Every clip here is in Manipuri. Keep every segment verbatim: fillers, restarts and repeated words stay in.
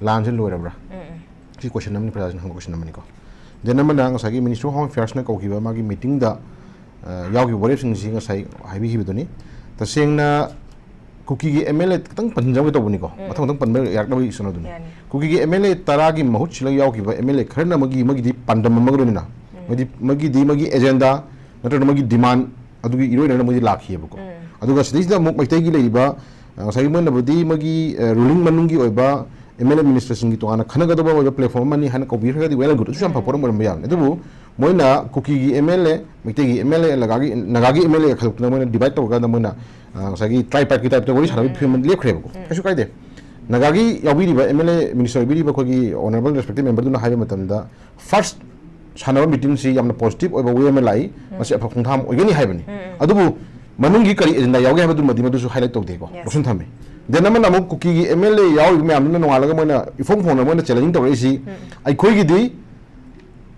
ꯂꯥꯟꯁꯦ ꯂꯣꯏꯔꯕ꯭ꯔꯥ? ꯁꯤ ꯀꯣꯏꯁꯟ ꯑꯃꯅꯤ, ꯄ꯭ꯔꯖꯥꯁꯤꯡꯅ ꯍꯪꯕ ꯀꯣꯏꯁꯟ ꯑꯃꯅꯤꯀꯣ꯫ ꯗꯦꯟ ꯑꯃꯅ ꯉꯁꯥꯏꯒꯤ ꯃꯤꯅꯤꯁꯇ꯭ꯔꯤ ꯑꯣꯐ ꯍꯣꯝ ꯑꯦꯐꯤꯌꯔꯁꯅ ꯀꯧꯈꯤꯕ ꯃꯥꯒꯤ ꯃꯤꯇꯤꯡꯗ ꯌꯥꯎꯈꯤꯕ ꯋꯥꯔꯦꯞꯁꯤꯡꯁꯤ ꯉꯁꯥꯏ ꯍꯥꯏꯕꯤꯈꯤꯕꯗꯨꯅꯤ꯫ ꯇꯁꯦꯡꯅ ꯀꯨꯀꯤꯒꯤ ꯑꯦꯝ ꯑꯦꯜ ꯑꯦ ꯈꯤꯇꯪ ꯄꯟꯖꯔꯝꯒꯦ ꯇꯧꯕꯅꯤꯀꯣ꯫ ꯃꯊꯪ ꯃꯊꯪ ꯄꯟꯕ ꯌꯥꯔꯛꯅꯕꯒꯤ ꯀꯩꯅꯣꯗꯨꯅꯤ꯫ ꯀꯨꯀꯤꯒꯤ ꯑꯦꯝ ꯑꯦꯜ ꯑꯦ ꯇꯔꯥꯒꯤ ꯃꯍꯨꯠ ꯁꯤꯜꯂꯒ ꯌꯥꯎꯈꯤꯕ ꯑꯦꯝ ꯑꯦꯜ ꯑꯦ ꯈꯔꯅ ꯑꯃꯒꯤ, ꯑꯃꯒꯤꯗꯤ ꯄꯥꯟꯗꯝ ꯑꯃꯒ ꯂꯣꯏꯅꯅ ꯃꯣꯏꯗꯤ, ꯃꯣꯏꯒꯤꯗꯤ ꯃꯣꯏꯒꯤ ꯑꯦꯖꯦꯟꯗꯥ ꯅꯠꯇ꯭ꯔꯒꯅ ꯃꯣꯏꯒꯤ ꯗꯤꯃꯥꯟ ꯑꯗꯨꯒꯤ ꯏꯔꯣꯏꯅꯅ ꯃꯣꯏꯗꯤ ꯂꯥꯛꯈꯤꯑꯕꯀꯣ꯫ ꯑꯗꯨꯒ ꯁꯤꯗꯩꯁꯤꯗ ꯑꯃꯨꯛ ꯃꯩꯇꯩꯒꯤ ꯂꯩꯔꯤꯕ, ꯑ, ꯉꯁꯥꯏꯒꯤ ꯃꯣꯏꯅꯕꯨꯗꯤ ꯃꯣꯏꯒꯤ, ꯑ, ꯔꯨꯂꯤꯡ ꯃꯅꯨꯡꯒꯤ ꯑꯣꯏꯕ ꯑꯦꯝ ꯑꯦꯜ ꯑꯦ ꯃꯤꯅꯤꯁꯇꯔꯁꯤꯡꯒꯤ ꯇꯣꯉꯥꯟꯅ ꯈꯟꯅꯒꯗꯕ ꯑꯣꯏꯕ ꯄ꯭ꯂꯦꯠꯐꯣꯔꯝ ꯑꯃꯅꯤ ꯍꯥꯏꯅ ꯀꯧꯕꯤꯈ꯭ꯔꯒꯗꯤ well and good, ꯑꯗꯨꯁꯨ ꯌꯥꯝ ꯐꯕ ꯄꯣꯠ ꯑꯃ ꯑꯣꯏꯔꯝꯕ ꯌꯥꯕꯅꯤ꯫ ꯑꯗꯨꯕꯨ ꯃꯣꯏꯅ ꯀꯨꯀꯤꯒꯤ ꯑꯦꯝ ꯑꯦꯜ ꯑꯦ, ꯃꯩꯇꯩꯒꯤ ꯑꯦꯝ ꯑꯦꯜ ꯑꯦ, ꯅꯥꯒꯥꯒꯤ, ꯅꯥꯒꯥꯒꯤ ꯑꯦꯝ ꯑꯦꯜ ꯑꯦ ꯈꯥꯏꯗꯣꯛꯇꯅ ꯃꯣꯏꯅ ꯗꯤꯚꯥꯏꯠ ꯇꯧꯔꯀꯥꯟꯗ ꯃꯣꯏꯅ, ꯑ, ꯉꯁꯥꯏꯒꯤ ꯇ꯭ꯔꯥꯏꯄꯥꯏꯠꯀꯤ ꯇꯥꯏꯞꯇ ꯋꯥꯔꯤ ꯁꯥꯟꯅꯕꯒꯤ ꯐꯤꯕꯝ ꯑꯃ ꯂꯦꯞꯈ꯭ꯔꯦꯕꯀꯣ꯫ ꯀꯩꯁꯨ ꯀꯥꯏꯗꯦ꯫ ꯅꯥꯒꯥꯒꯤ ꯌꯥꯎꯕꯤꯔꯤꯕ ꯑꯦꯝ ꯑꯦꯜ ꯑꯦ ꯃꯤꯅꯤꯁꯇꯔ ꯑꯣꯏꯕꯤꯔꯤꯕ ꯑꯩꯈꯣꯏꯒꯤ ꯑꯣꯅꯔꯦꯕꯜ ꯔꯦꯁꯄꯦꯛꯇꯦꯕꯜ ꯃꯦꯝꯕꯔꯗꯨꯅ ꯍꯥꯏꯕ ꯃꯇꯝꯗ, ꯐꯥꯔꯁ ꯁꯥꯟꯅꯕ ꯃꯤꯇꯤꯡꯁꯤ ꯌꯥꯝꯅ ꯄꯣꯖꯤꯇꯤꯚ ꯑꯣꯏꯕ ꯋꯦ ꯑꯃ ꯂꯥꯛꯏ, ꯃꯁꯤ ꯑꯐꯕ ꯈꯣꯡꯊꯥꯡ ꯑꯃ ꯑꯣꯏꯒꯅꯤ ꯍꯥꯏꯕꯅꯤ꯫ ꯑꯗꯨꯕꯨ ꯃꯅꯨꯡꯒꯤ ꯀꯔꯤ ꯑꯦꯖꯦꯟꯗꯥ ꯌꯥꯎꯒꯦ ꯍꯥꯏꯕꯗꯨꯃꯗꯤ ꯃꯗꯨꯁꯨ ꯍꯥꯏꯂꯥꯏꯠ ꯇꯧꯗꯦꯀꯣ, ꯂꯧꯁꯤꯟ ꯊꯝꯃꯤ꯫ ꯗꯦꯟ ꯑꯃꯅ ꯑꯃꯨꯛ ꯀꯨꯀꯤꯒꯤ ꯑꯦꯝ ꯑꯦꯜ ꯑꯦ ꯌꯥꯎꯔꯤꯕ ꯃꯌꯥꯝꯗꯨꯅ ꯅꯣꯡꯉꯥꯜꯂꯒ ꯃꯣꯏꯅ ꯏꯐꯣꯡ ꯐꯣꯡꯅ ꯃꯣꯏꯅ ꯆꯦꯂꯦꯟꯖꯤꯡ ꯇꯧꯔꯛꯏꯁꯤ, ꯑꯩꯈꯣꯏꯒꯤꯗꯤ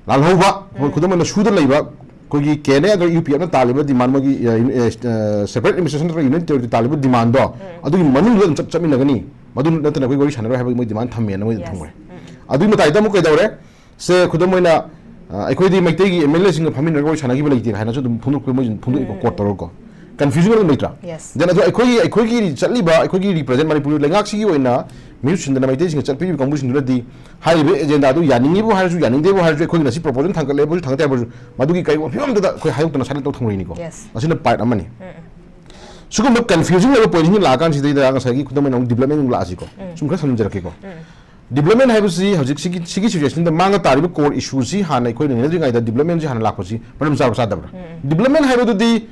ꯂꯥꯜꯍꯧꯕ, ꯈꯨꯗꯝ ꯑꯣꯏꯅ ꯁꯨꯗ ꯂꯩꯕ ꯑꯩꯈꯣꯏꯒꯤ ꯀꯦ ꯑꯦꯟ ꯑꯦ ꯑꯗꯨꯒ ꯌꯨ ꯄꯤ ꯑꯦꯐꯅ ꯇꯥꯜꯂꯤꯕ ꯗꯤꯃꯥꯟ, ꯃꯣꯏꯒꯤ, ꯑ, ꯌꯨ-, ꯑ, ꯑ, ꯁꯦꯄꯔꯦꯠ ꯑꯦꯗꯃꯤꯅꯤꯁꯇ꯭ꯔꯦꯁꯟ ꯅꯠꯇ꯭ꯔꯒ ꯌꯨꯅꯤꯌꯟ ꯇꯦꯔꯤꯇꯣꯔꯤ ꯇꯥꯜꯂꯤꯕ ꯗꯤꯃꯥꯟꯗꯣ ꯑꯗꯨꯒꯤ ꯃꯅꯨꯡꯗ ꯑꯗꯨꯝ ꯆꯠ-, ꯆꯠꯃꯤꯟꯅꯒꯅꯤ, ꯃꯗꯨ ꯅꯠꯇꯅ ꯑꯩꯈꯣꯏ ꯋꯥꯔꯤ ꯁꯥꯟꯅꯔꯣꯏ ꯍꯥꯏꯕꯒꯤ ꯃꯣꯏ ꯗꯤꯃꯥꯟ ꯊꯝꯃꯦꯅ ꯃꯣꯏ ꯑꯗꯨꯝ ꯊꯝꯈ꯭ꯔꯦ꯫ ꯑꯗꯨꯒꯤ ꯃꯇꯥꯏꯗ ꯑꯃꯨꯛ ꯀꯩꯗꯧꯔꯦ? ꯁꯦ ꯈꯨꯗꯝ ꯑꯣꯏꯅ, ꯑ, ꯑꯩꯈꯣꯏꯗꯤ ꯃꯩꯇꯩꯒꯤ ꯑꯦꯝ ꯑꯦꯜ ꯑꯦꯁꯤꯡꯒ ꯐꯝꯃꯤꯟꯅꯔꯒ ꯋꯥꯔꯤ ꯁꯥꯟꯅꯈꯤꯕ ꯂꯩꯇꯦ ꯍꯥꯏꯅꯁꯨ ꯑꯗꯨꯝ ꯐꯣꯡꯗꯣꯛꯄ, ꯃꯣꯏꯁꯨ ꯐꯣꯡꯗꯣꯛꯏꯀꯣ, ꯀꯣꯠ ꯇꯧꯔꯒꯀꯣ꯫ ꯀꯟꯐ꯭ꯌꯨꯖꯟ ꯑꯗꯨꯝ ꯂꯩꯇ꯭ꯔꯥ? ꯗꯦꯟ ꯑꯗꯣ ꯑꯩꯈꯣꯏꯒꯤ, ꯑꯩꯈꯣꯏꯒꯤ ꯆꯠꯂꯤꯕ, ꯑꯩꯈꯣꯏꯒꯤ ꯔꯤꯄ꯭ꯔꯖꯦꯟ ꯃꯅꯤꯄꯨꯔ ꯂꯩꯉꯥꯛꯁꯤꯒꯤ ꯑꯣꯏꯅ ꯃꯤꯍꯨꯠ ꯁꯤꯟꯗꯅ ꯃꯩꯇꯩꯁꯤꯡꯒ ꯆꯠꯄꯤꯔꯤꯕ ꯀꯥꯡꯕꯨꯁꯤꯡꯗꯨꯅꯗꯤ ꯍꯥꯏꯔꯤꯕ ꯑꯦꯖꯦꯟꯗꯥꯗꯨ ꯌꯥꯅꯤꯡꯉꯤꯕꯨ ꯍꯥꯏꯔꯁꯨ, ꯌꯥꯅꯤꯡꯗꯦꯕꯨ ꯍꯥꯏꯔꯁꯨ, ꯑꯩꯈꯣꯏꯒꯤ ꯉꯁꯤ ꯄ꯭ꯔꯣꯄꯣꯖꯦꯜ ꯊꯥꯡꯒꯠꯂꯦꯕꯨ ꯊꯥꯡꯒꯠꯇꯦ ꯍꯥꯏꯕꯁꯨ, ꯃꯗꯨꯒꯤ ꯀꯔꯤꯒꯨꯝꯕ ꯐꯤꯕꯝꯗꯨꯗ ꯑꯩꯈꯣꯏ ꯍꯥꯏꯗꯣꯛꯇꯅ ꯁꯥꯏꯂꯦꯟ ꯇꯧ ꯊꯝꯈ꯭ꯔꯤꯅꯤꯀꯣ꯫ ꯃꯁꯤꯅ ꯄꯥꯔꯠ ꯑꯃꯅꯤ꯫ ꯁꯤꯒꯨꯝꯕ ꯀꯟꯐ꯭ꯌꯨꯖꯤꯡ ꯑꯣꯏꯕ ꯄꯣꯏꯟꯁꯤꯡ ꯂꯥꯛꯑꯀꯥꯟꯁꯤꯗꯩꯗ ꯉꯁꯥꯏꯒꯤ ꯈꯨꯗꯝ ꯑꯣꯏꯅ ꯑꯃꯨꯛ ꯗꯤꯕ꯭ꯂꯞꯃꯦꯟ ꯑꯃꯨꯛ ꯂꯥꯛꯑꯁꯤꯀꯣ꯫ ꯁꯨꯝ ꯈꯔ ꯁꯝꯖꯔꯛꯀꯦꯀꯣ꯫ ꯗꯤꯕ꯭ꯂꯞꯃꯦꯟ ꯍꯥꯏꯕꯁꯤ ꯍꯧꯖꯤꯛ ꯁꯤꯒꯤ, ꯁꯤꯒꯤ ꯁꯤꯆꯨꯋꯦꯁꯟꯗ ꯃꯥꯡꯗ ꯇꯥꯔꯤꯕ ꯀꯣꯔ ꯏꯁꯨꯁꯤ ꯍꯥꯟꯅ ꯑꯩꯈꯣꯏꯅ ꯅꯩꯅꯗ꯭ꯔꯤꯉꯩꯗ ꯗꯤꯕ꯭ꯂꯞꯃꯦꯟꯁꯤ ꯍꯥꯟꯅ ꯂꯥꯛꯄꯁꯤ ꯃꯔꯝ ꯆꯥꯕ ꯆꯥꯗꯕ꯭ꯔꯥ? ꯗꯤꯕ꯭ꯂꯞꯃꯦꯟ ꯍꯥꯏꯕꯗꯨꯗꯤ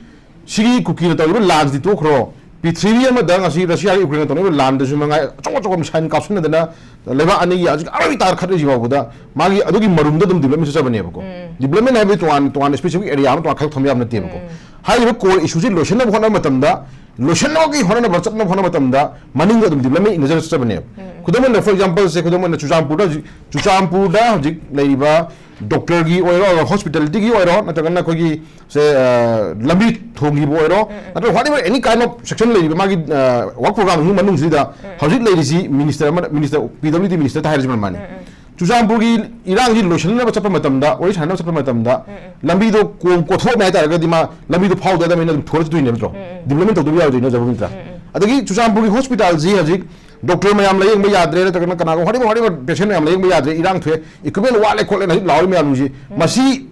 ꯁꯤꯒꯤ ꯀꯨꯀꯤꯅ ꯇꯧꯔꯤꯕ ꯂꯥꯟꯁꯤꯗꯤ ꯇꯣꯛꯈ꯭ꯔꯣ, ꯄ꯭ꯔꯤꯊꯤꯕꯤ ꯑꯃꯗ ꯉꯁꯤ ꯔꯁꯤꯌꯥꯒ ꯌꯨꯀ꯭ꯔꯦꯟꯒ ꯇꯧꯅꯔꯤꯕ ꯂꯥꯟꯗꯁꯨ ꯃꯉꯥꯏ, ꯑꯆꯧ ꯑꯆꯧꯕ ꯃꯤꯁꯥꯏꯜ ꯀꯥꯞꯁꯤꯟꯅꯗꯅ ꯂꯩꯕꯥꯛ ꯑꯅꯤꯒꯤ ꯍꯧꯖꯤꯛ ꯑꯔꯣꯏ ꯇꯥꯔ ꯈꯠꯅꯔꯤꯁꯤ ꯐꯥꯎꯕꯗ ꯃꯥꯒꯤ ꯑꯗꯨꯒꯤ ꯃꯔꯨꯝꯗ ꯑꯗꯨꯝ ꯗꯤꯕ꯭ꯂꯞꯃꯦꯟ ꯆꯠꯆꯕꯅꯦꯕꯀꯣ꯫ ꯗꯤꯕ꯭ꯂꯞꯃꯦꯟ ꯍꯥꯏꯕꯗꯤ ꯇꯣꯉꯥꯟ ꯇꯣꯉꯥꯟꯅ ꯁ꯭ꯄꯦꯁꯤꯐꯤꯛ ꯑꯦꯔꯤꯌꯥ ꯑꯃ ꯇꯣꯉꯥꯟ ꯈꯥꯏꯗꯣꯛ ꯊꯝꯕ ꯌꯥꯕ ꯅꯠꯇꯦꯕꯀꯣ꯫ ꯍꯥꯏꯔꯤꯕ ꯀꯣꯔ ꯏꯁꯨꯁꯤ ꯂꯣꯏꯁꯤꯟꯅꯕ ꯍꯣꯠꯅꯕ ꯃꯇꯝꯗ, ꯂꯣꯏꯁꯤꯟꯅꯕꯒꯤ ꯍꯣꯠꯅꯅꯕ, ꯆꯠꯅꯕ ꯍꯣꯠꯅꯕ ꯃꯇꯝꯗ ꯃꯅꯤꯡꯗ ꯑꯗꯨꯝ ꯗꯤꯕ꯭ꯂꯞꯃꯦꯟ ꯏꯟꯅꯖꯔ ꯆꯠꯆꯕꯅꯦꯕ꯫ ꯈꯨꯗꯝ ꯑꯣꯏꯅ, ꯐꯣꯔ ꯑꯦꯛꯖꯥꯝꯄꯜꯁꯦ, ꯈꯨꯗꯝ ꯑꯣꯏꯅ ꯆꯨꯔꯆꯥꯟꯄꯨꯔꯗ ꯍꯧꯖꯤꯛ, ꯆꯨꯔꯆꯥꯟꯄꯨꯔꯗ ꯍꯧꯖꯤꯛ ꯂꯩꯔꯤꯕ ꯗꯣꯛꯇꯔꯒꯤ ꯑꯣꯏꯔꯣ, ꯍꯣꯁꯄꯤꯇꯥꯂꯤꯇꯤꯒꯤ ꯑꯣꯏꯔꯣ, ꯅꯠꯇ꯭ꯔꯒꯅ ꯑꯩꯈꯣꯏꯒꯤ ꯁꯦ, ꯑ, ꯂꯝꯕꯤ ꯊꯣꯡꯒꯤꯕꯨ ꯑꯣꯏꯔꯣ, ꯎꯝ, ꯎꯝ꯫ ꯅꯠꯇ꯭ꯔꯒ whatever any kind of section ꯂꯩꯔꯤꯕ ꯃꯥꯒꯤ, ꯑ, work program ꯃꯅꯨꯡꯁꯤꯗ ꯎꯝ, ꯎꯝ꯫ ꯍꯧꯖꯤꯛ ꯂꯩꯔꯤꯁꯤ ꯃꯤꯅꯤꯁꯇꯔ ꯑꯃ, ꯃꯤꯅꯤꯁꯇꯔ, ꯄꯤ ꯗꯕ꯭ꯂꯤꯎ ꯗꯤ ꯃꯤꯅꯤꯁꯇꯔ ꯍꯥꯏꯔꯁꯤ ꯃꯥꯅꯤ꯫ ꯎꯝ, ꯎꯝ꯫ ꯆꯨꯔꯆꯥꯟꯄꯨꯔꯒꯤ ꯏꯔꯥꯡꯁꯤ ꯂꯣꯏꯁꯤꯟꯅꯕ ꯆꯠꯄ ꯃꯇꯝꯗ, ꯋꯥꯔꯤ ꯁꯥꯟꯅꯕ ꯆꯠꯄ ꯃꯇꯝꯗ, ꯎꯝ, ꯎꯝ꯫ ꯂꯝꯕꯤꯗꯣ ꯀꯣꯝ ꯀꯣꯊꯣꯛꯑꯝꯃꯦ ꯍꯥꯏ ꯇꯥꯔꯒꯗꯤ ꯃꯥ ꯂꯝꯕꯤꯗꯣ ꯐꯥꯎꯗ ꯑꯗꯨꯃꯥꯏꯅ ꯑꯗꯨꯝ ꯊꯣꯔ ꯆꯠꯇꯣꯏꯅꯦ ꯅꯠꯇ꯭ꯔꯣ? ꯎꯝ, ꯎꯝ꯫ ꯗꯤꯕ꯭ꯂꯞꯃꯦꯟ ꯇꯧꯗꯕ ꯌꯥꯔꯣꯏꯗꯣꯏꯅꯦ ꯖꯒꯣꯜ ꯅꯠꯇ꯭ꯔꯥ? ꯎꯝ, ꯎꯝ꯫ ꯑꯗꯒꯤ ꯆꯨꯔꯆꯥꯟꯄꯨꯔꯒꯤ ꯍꯣꯁꯄꯤꯇꯥꯜꯁꯤ ꯍꯧꯖꯤꯛ ꯗꯣꯛꯇꯔ ꯃꯌꯥꯝ ꯂꯥꯌꯦꯡꯕ ꯌꯥꯗ꯭ꯔꯦ, ꯅꯠꯇ꯭ꯔꯒꯅ ꯀꯅꯥꯒꯨꯝꯕ whatever whatever patient ꯃꯌꯥꯝ ꯂꯥꯌꯦꯡꯕ ꯌꯥꯗ꯭ꯔꯦ, ꯏꯔꯥꯡ ꯊꯣꯛꯑꯦ, equipment ꯋꯥꯠꯂꯦ ꯈꯣꯠꯂꯦꯅ ꯍꯧꯖꯤꯛ ꯂꯥꯎꯔꯤ ꯃꯌꯥꯝꯁꯤ, ꯎꯝ꯫ ꯃꯁꯤ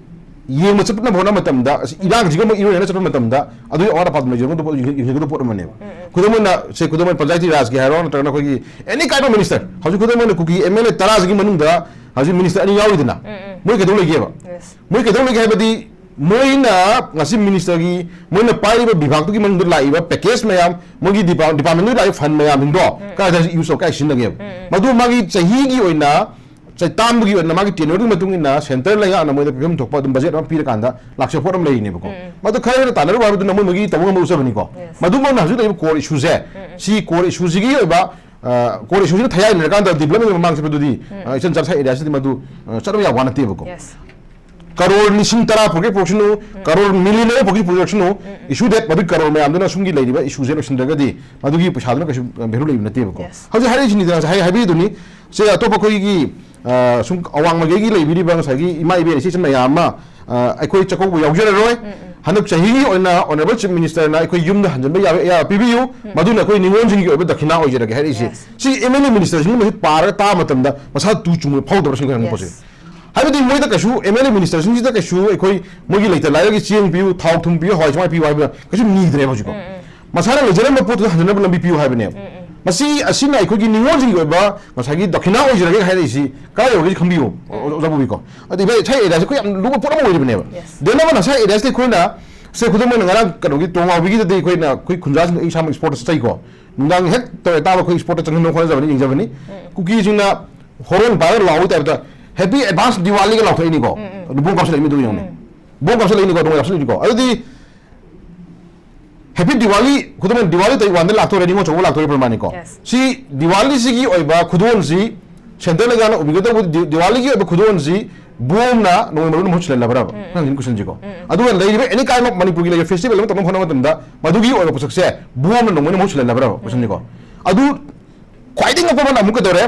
ꯌꯦꯡꯕ ꯆꯠꯅꯕ ꯍꯣꯠꯅꯕ ꯃꯇꯝꯗ, ꯑꯁ, ꯏꯔꯥꯡꯁꯤꯒ ꯑꯃꯨꯛ ꯏꯔꯣꯏꯅꯅ ꯆꯠꯄ ꯃꯇꯝꯗ ꯑꯗꯨꯒꯤ ꯑꯋꯥꯠ ꯑꯄꯥꯗꯨ ꯂꯩꯖꯒꯗꯕ ꯄꯣꯠ, ꯌꯦꯡ-, ꯌꯦꯡꯖꯒꯗꯕ ꯄꯣꯠ ꯑꯃꯅꯦꯕ꯫ ꯎꯝ, ꯎꯝ꯫ ꯈꯨꯗꯝ ꯑꯣꯏꯅ, ꯁꯦ, ꯈꯨꯗꯝ ꯑꯣꯏꯅ ꯄꯟꯆꯥꯌꯇꯤ ꯔꯥꯖꯀꯤ ꯍꯥꯏꯔꯣ, ꯅꯠꯇ꯭ꯔꯒꯅ ꯑꯩꯈꯣꯏꯒꯤ any kind of minister, ꯍꯧꯖꯤꯛ ꯈꯨꯗꯝ ꯑꯣꯏꯅ ꯀꯨꯀꯤ ꯑꯦꯝ ꯑꯦꯜ ꯑꯦ ꯇꯔꯥꯁꯤꯒꯤ ꯃꯅꯨꯡꯗ ꯍꯧꯖꯤꯛ ꯃꯤꯅꯤꯁꯇꯔ ꯑꯅꯤ ꯌꯥꯎꯔꯤꯗꯅ, ꯎꯝ, ꯎꯝ꯫ ꯃꯣꯏ ꯀꯩꯗꯧ ꯂꯩꯒꯦꯕ? Yes꯫ ꯃꯣꯏ ꯀꯩꯗꯧ ꯂꯩꯒꯦ ꯍꯥꯏꯕꯗꯤ, ꯃꯣꯏꯅ ꯉꯁꯤ ꯃꯤꯅꯤꯁꯇꯔꯒꯤ, ꯃꯣꯏꯅ ꯄꯥꯏꯔꯤꯕ ꯕꯤꯚꯥꯒꯇꯨꯒꯤ ꯃꯅꯨꯡꯗ ꯂꯥꯛꯏꯕ ꯄꯦꯀꯦꯖ ꯃꯌꯥꯝ, ꯃꯣꯏꯒꯤ ꯗꯤꯄꯥꯔ-, ꯗꯤꯄꯥꯔꯠꯃꯦꯟꯗꯨꯒꯤ ꯂꯥꯛꯏꯕ ꯐꯟ ꯃꯌꯥꯝꯁꯤꯡꯗꯣ ꯎꯝ꯫ ꯀꯗꯥꯏꯗ ꯌꯨꯁ ꯇꯧ, ꯀꯥꯏ ꯁꯤꯖꯤꯟꯅꯒꯦꯕ? ꯎꯝ, ꯎꯝ꯫ ꯃꯗꯨ ꯃꯥꯒꯤ ꯆꯍꯤꯒꯤ ꯑꯣꯏꯅ, ꯆꯍꯤ ꯇꯥꯝꯒꯤ ꯑꯣꯏꯅ ꯃꯥꯒꯤ ꯇꯦꯅ꯭ꯌꯨꯔꯒꯤ ꯃꯇꯨꯡ ꯏꯟꯅ ꯁꯦꯟꯇꯔ ꯂꯩꯉꯥꯛꯅ ꯃꯣꯏꯗ ꯄꯤꯐꯝ ꯊꯣꯛꯄ ꯑꯗꯨꯝ ꯕꯖꯦꯠ ꯑꯃ ꯄꯤꯔꯀꯥꯟꯗ ꯂꯥꯛꯆꯕ ꯄꯣꯠ ꯑꯃ ꯂꯩꯔꯤꯅꯦꯕꯀꯣ꯫ ꯎꯝ, ꯎꯝ꯫ ꯃꯗꯨ ꯈꯔ ꯍꯦꯟꯅ ꯇꯥꯟꯅꯔꯨꯕ ꯍꯥꯏꯕꯗꯨꯅ ꯃꯣꯏ ꯃꯣꯏꯒꯤ ꯇꯧꯕ ꯉꯝꯕ ꯎꯠꯆꯕꯅꯤꯀꯣ꯫ Yes꯫ ꯃꯗꯨꯃꯛꯅ ꯍꯧꯖꯤꯛ ꯂꯩꯔꯤꯕ core issue ꯁꯦ, ꯎꯝ, ꯎꯝ꯫ ꯁꯤ core issue ꯁꯤꯒꯤ ꯑꯣꯏꯕ, ꯑ, core issue ꯁꯤꯅ ꯊꯌꯥꯏꯅꯔꯀꯥꯟꯗ ꯗꯤꯕ꯭ꯂꯞꯃꯦꯟ ꯃꯃꯥꯡ ꯆꯠꯄꯗꯨꯗꯤ, ꯎꯝ꯫ ꯑ, ꯏꯆꯟ ꯆꯟ ꯁ꯭ꯋꯥꯏ ꯑꯦꯔꯤꯌꯥꯁꯤꯗꯤ ꯃꯗꯨ, ꯑ, ꯆꯠꯅꯕ ꯌꯥꯕ ꯅꯠꯇꯦꯕꯀꯣ꯫ Yes꯫ ꯀꯔꯣꯔ ꯂꯤꯁꯤꯡ ꯇꯔꯥ ꯄꯨꯔꯛꯀꯦ ꯄꯨꯔꯛꯁꯅꯨ, ꯎꯝ꯫ ꯀꯔꯣꯔ ꯃꯤꯂꯤꯌꯟ ꯑꯃ ꯄꯨꯔꯛꯀꯦ ꯄꯨꯔꯛꯁꯅꯨ, ꯎꯝ, ꯎꯝ꯫ Issue that ꯃꯗꯨꯒꯤ ꯀꯔꯣꯔ ꯃꯌꯥꯝꯗꯨꯅ ꯁꯨꯝꯒꯤ ꯂꯩꯔꯤꯕ issue ꯁꯦ ꯂꯣꯏꯁꯤꯟꯗ꯭ꯔꯒꯗꯤ ꯃꯗꯨꯒꯤ ꯄꯩꯁꯥꯗꯨꯅ ꯀꯩꯁꯨ value ꯂꯩꯕ ꯅꯠꯇꯦꯕꯀꯣ꯫ Yes꯫ ꯍꯧꯖꯤꯛ ꯍꯥꯏꯔꯛꯏꯁꯤꯅꯤꯗꯅ, ꯉꯁꯥꯏ ꯍꯥꯏ-, ꯍꯥꯏꯕꯤꯗꯨꯅꯤ, ꯁꯦ ꯑꯇꯣꯞꯄ ꯑꯩꯈꯣꯏꯒꯤ, ꯑ, ꯁꯨꯝ ꯑꯋꯥꯡ ꯃꯥꯏꯀꯩꯒꯤ ꯂꯩꯕꯤꯔꯤꯕ ꯉꯁꯥꯏꯒꯤ ꯏꯃꯥ ꯏꯕꯦꯟ ꯏꯆꯦ ꯏꯆꯤꯟ ꯃꯌꯥꯝ ꯑꯃ, ꯑ, ꯑꯩꯈꯣꯏ ꯆꯥꯛꯀꯧꯕ ꯌꯥꯎꯖꯔꯔꯣꯏ꯫ ꯎꯝ, ꯎꯝ꯫ ꯍꯟꯗꯛ ꯆꯍꯤꯒꯤ ꯑꯣꯏꯅ Honourable Chief Minister ꯅ ꯑꯩꯈꯣꯏ ꯌꯨꯝꯗ ꯍꯟꯖꯤꯟꯕ ꯌꯥꯕ ꯑꯌꯥꯕ ꯄꯤꯕꯤꯌꯨ, ꯎꯝ꯫ ꯃꯗꯨꯅ ꯑꯩꯈꯣꯏ ꯅꯤꯉꯣꯜꯁꯤꯡꯒꯤ ꯑꯣꯏꯕ ꯗꯈꯤꯅꯥ ꯑꯣꯏꯖꯔꯒꯦ ꯍꯥꯏꯔꯛꯏꯁꯦ꯫ Yes꯫ ꯁꯤ ꯑꯦꯝ ꯑꯦꯜ ꯑꯦ ꯃꯤꯅꯤꯁꯇꯔꯁꯤꯡꯅ ꯃꯁꯤ ꯄꯥꯔꯒ ꯇꯥꯕ ꯃꯇꯝꯗ ꯃꯁꯥ ꯇꯨ ꯆꯨꯡꯕ ꯐꯥꯎꯗꯕ꯭ꯔꯥ ꯁꯤꯅꯤ ꯑꯩꯈꯣꯏ ꯍꯪꯕ ꯄꯣꯠꯁꯦ꯫ Yes꯫ ꯍꯥꯏꯕꯗꯤ ꯃꯣꯏꯗ ꯀꯩꯁꯨ ꯑꯦꯝ ꯑꯦꯜ ꯑꯦ ꯃꯤꯅꯤꯁꯇꯔꯁꯤꯡꯁꯤꯗ ꯀꯩꯁꯨ ꯑꯩꯈꯣꯏ ꯃꯣꯏꯒꯤ ꯂꯩꯇ ꯂꯥꯏꯔꯒꯤ ꯆꯦꯡ ꯄꯤꯌꯨ, ꯊꯥꯎ ꯊꯨꯝ ꯄꯤꯌꯨ, ꯍꯋꯥꯏ ꯆꯦꯡꯋꯥꯏ ꯄꯤꯌꯨ ꯍꯥꯏꯕꯗ ꯀꯩꯁꯨ ꯅꯤꯗ꯭ꯔꯦꯕ ꯍꯧꯖꯤꯛꯀꯣ꯫ ꯎꯝ, ꯎꯝ꯫ ꯃꯁꯥꯅ ꯂꯩꯖꯔꯝꯕ ꯄꯣꯠꯇꯨꯗ ꯍꯟꯖꯅꯕ ꯂꯝꯕꯤ ꯄꯤꯌꯨ ꯍꯥꯏꯕꯅꯦꯕ꯫ ꯎꯝ, ꯎꯝ꯫ ꯃꯁꯤ, ꯑꯁꯤꯅ ꯑꯩꯈꯣꯏꯒꯤ ꯅꯤꯉꯣꯜꯁꯤꯡꯒꯤ ꯑꯣꯏꯕ ꯉꯁꯥꯏꯒꯤ ꯗꯈꯤꯅꯥ ꯑꯣꯏꯖꯔꯒꯦ ꯍꯥꯏꯔꯛꯏꯁꯤ ꯀꯥꯏ ꯌꯧꯔꯒꯦ ꯈꯪꯕꯤꯌꯨ, ꯎꯝ꯫ ꯑꯣꯖꯥ ꯄꯨꯕꯤꯀꯣ꯫ ꯑꯗꯨ ꯏꯚꯥꯏ, ꯁꯥꯏ ꯑꯦꯔꯤꯌꯥꯁꯤ ꯑꯩꯈꯣꯏ ꯌꯥꯝ ꯂꯨꯕ ꯄꯣꯠ ꯑꯃ ꯑꯣꯏꯔꯤꯕꯅꯦꯕ꯫ Yes꯫ ꯗꯦꯟ ꯑꯃꯅ ꯁꯥꯏ ꯑꯦꯔꯤꯌꯥꯁꯤꯗ ꯑꯩꯈꯣꯏꯅ, ꯁꯦ ꯈꯨꯗꯝ ꯑꯣꯏꯅ ꯉꯔꯥꯡ ꯀꯩꯅꯣꯒꯤ ꯇꯣꯉꯥꯎꯕꯤꯒꯤꯗꯗꯤ ꯑꯩꯈꯣꯏꯅ, ꯑꯩꯈꯣꯏ ꯈꯨꯟꯖꯥꯁꯤꯡꯗ ꯑꯩ ꯏꯁꯥꯃꯛ ꯏꯁꯄꯣꯔꯠꯇ ꯆꯠꯆꯩꯀꯣ꯫ ꯅꯨꯡꯗꯥꯡ ꯍꯦꯛ ꯇꯧꯔꯦ ꯇꯥꯕ ꯑꯩꯈꯣꯏ ꯏꯁꯄꯣꯔꯠꯇ ꯆꯪꯁꯤꯟꯅꯕ ꯍꯣꯠꯅꯖꯕꯅꯤ, ꯌꯦꯡꯖꯕꯅꯤ꯫ ꯎꯝ꯫ ꯀꯨꯀꯤꯁꯤꯡꯅ ꯍꯣꯔꯣꯟ ꯄꯥꯏꯔꯒ ꯂꯥꯎꯕꯒꯤ ꯇꯥꯏꯞꯇ "Happy advance Diwali" ꯒ ꯂꯥꯎꯊꯣꯛꯏꯅꯤꯀꯣ꯫ ꯎꯝ, ꯎꯝ꯫ ꯑꯗꯨ ꯕꯣꯝ ꯀꯥꯞꯁꯤꯜꯂꯛꯏ ꯃꯤꯗꯨ ꯌꯦꯡꯉꯨꯅꯦ꯫ ꯎꯝ꯫ ꯕꯣꯝ ꯀꯥꯞꯁꯤꯜꯂꯛꯏꯅꯤꯀꯣ, ꯑꯗꯨꯝ ꯀꯥꯞꯁꯤꯜꯂꯛꯏꯅꯤꯀꯣ꯫ ꯑꯗꯨꯗꯤ Happy Diwali, ꯈꯨꯗꯝ ꯑꯣꯏꯅ ꯗꯤꯋꯥꯂꯤ ꯇꯥꯔꯤꯛ ꯋꯥꯟꯗ ꯂꯥꯛꯇꯣꯔꯦ, ꯅꯤꯉꯣꯜ ꯆꯥꯛꯀꯧꯕ ꯂꯥꯛꯇꯣꯔꯦ ꯄ꯭ꯔꯃꯥꯅꯤꯀꯣ꯫ Yes꯫ ꯁꯤ ꯗꯤꯋꯥꯂꯤꯁꯤꯒꯤ ꯑꯣꯏꯕ ꯈꯨꯗꯣꯜꯁꯤ, ꯁꯦꯟꯇꯔ ꯂꯩꯉꯥꯛꯅ ꯎꯕꯤꯒꯗꯧꯕ ꯗꯤ-, ꯗꯤꯋꯥꯂꯤꯒꯤ ꯑꯣꯏꯕ ꯈꯨꯗꯣꯜꯁꯤ ꯕꯣꯝꯅ ꯅꯣꯡꯃꯩ ꯃꯔꯨꯅ ꯃꯍꯨꯠ ꯁꯤꯜꯍꯜꯂꯕ꯭ꯔꯕ? ꯎꯝ, ꯎꯝ꯫ ꯅꯪ ꯍꯧꯖꯤꯛ questionꯁꯤꯀꯣ꯫ ꯎꯝ, ꯎꯝ꯫ ꯑꯗꯨꯒ ꯂꯩꯔꯤꯕ any kind of ꯃꯅꯤꯄꯨꯔꯒꯤ ꯂꯩꯔꯤꯕ festival ꯑꯃ ꯇꯧꯅꯕ ꯍꯣꯠꯅꯕ ꯃꯇꯝꯗ ꯃꯗꯨꯒꯤ ꯑꯣꯏꯕ ꯄꯣꯠꯁꯛꯁꯦ ꯕꯣꯝꯅ ꯅꯣꯡꯃꯩꯅ ꯃꯍꯨꯠ ꯁꯤꯜꯍꯜꯂꯕ꯭ꯔꯕ? Questionꯁꯤꯀꯣ꯫ ꯎꯝ꯫ ꯑꯗꯨ ꯈ꯭ꯋꯥꯏꯗꯒꯤ ꯉꯛꯄ ꯑꯃꯅ ꯑꯃꯨꯛ ꯀꯩꯗꯧꯔꯦ?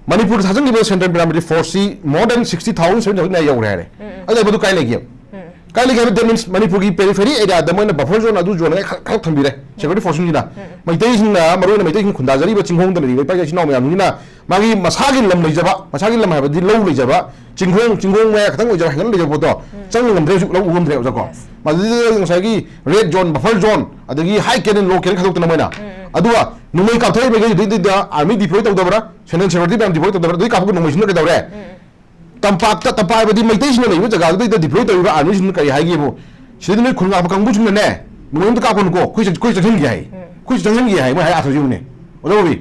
ꯃꯅꯤꯄꯨꯔꯗ ꯊꯥꯖꯤꯟꯈꯤꯕ central paramilitary forceꯁꯤ more than sixty thousand seven hundred ꯌꯧꯔꯦ ꯍꯥꯏꯔꯦ꯫ ꯎꯝ, ꯎꯝ꯫ ꯑꯗꯨ ꯃꯗꯨ ꯀꯥꯏ ꯂꯩꯒꯦ? ꯎꯝ꯫ ꯀꯥꯏ ꯂꯩꯒꯦ ꯍꯥꯏꯕ? That means ꯃꯅꯤꯄꯨꯔꯒꯤ periphery areaꯗ ꯃꯣꯏꯅ buffer zone ꯑꯗꯨ zone ꯈꯔ ꯈꯔ ꯊꯝꯕꯤꯔꯦ security forceꯁꯤꯡꯁꯤꯅ꯫ ꯎꯝ꯫ ꯃꯩꯇꯩꯁꯤꯡꯅ, ꯃꯔꯨꯑꯣꯏꯅ ꯃꯩꯇꯩꯁꯤꯡ ꯈꯨꯟꯗꯥꯖꯔꯤꯕ ꯆꯤꯡꯈꯣꯡꯗ ꯂꯩꯔꯤꯕ ꯏꯄꯥ ꯏꯆꯤꯟ ꯏꯅꯥꯎ ꯃꯌꯥꯝꯁꯤꯡꯁꯤꯅ ꯃꯥꯒꯤ ꯃꯁꯥꯒꯤ ꯂꯝ ꯂꯩꯖꯕ, ꯃꯁꯥꯒꯤ ꯂꯝ ꯍꯥꯏꯕꯗꯤ ꯂꯧ ꯂꯩꯖꯕ, ꯆꯤꯡꯈꯣꯡ, ꯆꯤꯡꯈꯣꯡ ꯃꯌꯥ ꯈꯛꯇꯪ ꯑꯣꯏꯖꯕ, ꯍꯦꯟꯒꯠ ꯂꯩꯖꯕ ꯄꯣꯠꯇꯣ ꯎꯝ꯫ ꯆꯪꯕ ꯉꯝꯗ꯭ꯔꯦ ꯍꯧꯖꯤꯛ, ꯂꯧ ꯎꯕ ꯉꯝꯗ꯭ꯔꯦ, ꯑꯣꯖꯥꯀꯣ꯫ Yes꯫ ꯃꯗꯨꯗ ꯉꯁꯥꯏꯒꯤ red zone, buffer zone, ꯑꯗꯒꯤ high cannon, low cannon ꯈꯥꯏꯗꯣꯛꯇꯅ ꯃꯣꯏꯅ꯫ ꯎꯝ, ꯎꯝ꯫ ꯑꯗꯨꯒ ꯅꯣꯡꯃꯩ ꯀꯥꯞꯊꯔꯤꯕ ꯃꯈꯩꯗꯨꯗ army deploy ꯇꯧꯗꯕ꯭ꯔꯥ? Central security ꯃꯌꯥꯝ deploy ꯇꯧꯗꯕ꯭ꯔꯥ? ꯑꯗꯨꯗꯩ ꯀꯥꯞꯄꯛꯄ ꯅꯣꯡꯃꯩꯁꯤꯡꯗꯨꯅ ꯀꯩꯗꯧꯔꯦ? ꯎꯝ, ꯎꯝ꯫ ꯇꯝꯄꯥꯛꯇ, ꯇꯝꯄꯥꯛ ꯍꯥꯏꯕꯗꯤ ꯃꯩꯇꯩꯁꯤꯡꯅ ꯂꯩꯕ ꯖꯒꯥꯗꯨꯗꯩꯗ deploy ꯇꯧꯔꯤꯕ armyꯁꯤꯡꯗꯨꯅ ꯀꯔꯤ ꯍꯥꯏꯒꯦꯕꯨ, ꯁꯤꯗꯩꯗ ꯅꯣꯏ ꯈꯨꯟ ꯉꯥꯛꯄ ꯀꯥꯡꯕꯨꯁꯤꯡꯅꯅꯦ, ꯅꯣꯡꯃꯩ ꯑꯝꯇ ꯀꯥꯞꯄꯅꯨꯀꯣ, ꯑꯩꯈꯣꯏ ꯆꯪ-, ꯑꯩꯈꯣꯏ ꯆꯪꯁꯤꯟꯒꯦ ꯍꯥꯏ꯫ ꯎꯝ꯫ ꯑꯩꯈꯣꯏ ꯆꯪꯁꯤꯟꯒꯦ ꯍꯥꯏ, ꯃꯣꯏ ꯍꯥꯏ ꯑꯥꯊꯔꯁꯤ ꯌꯦꯡꯉꯨꯅꯦ꯫ ꯑꯣꯖꯥ ꯕꯣꯕꯤ,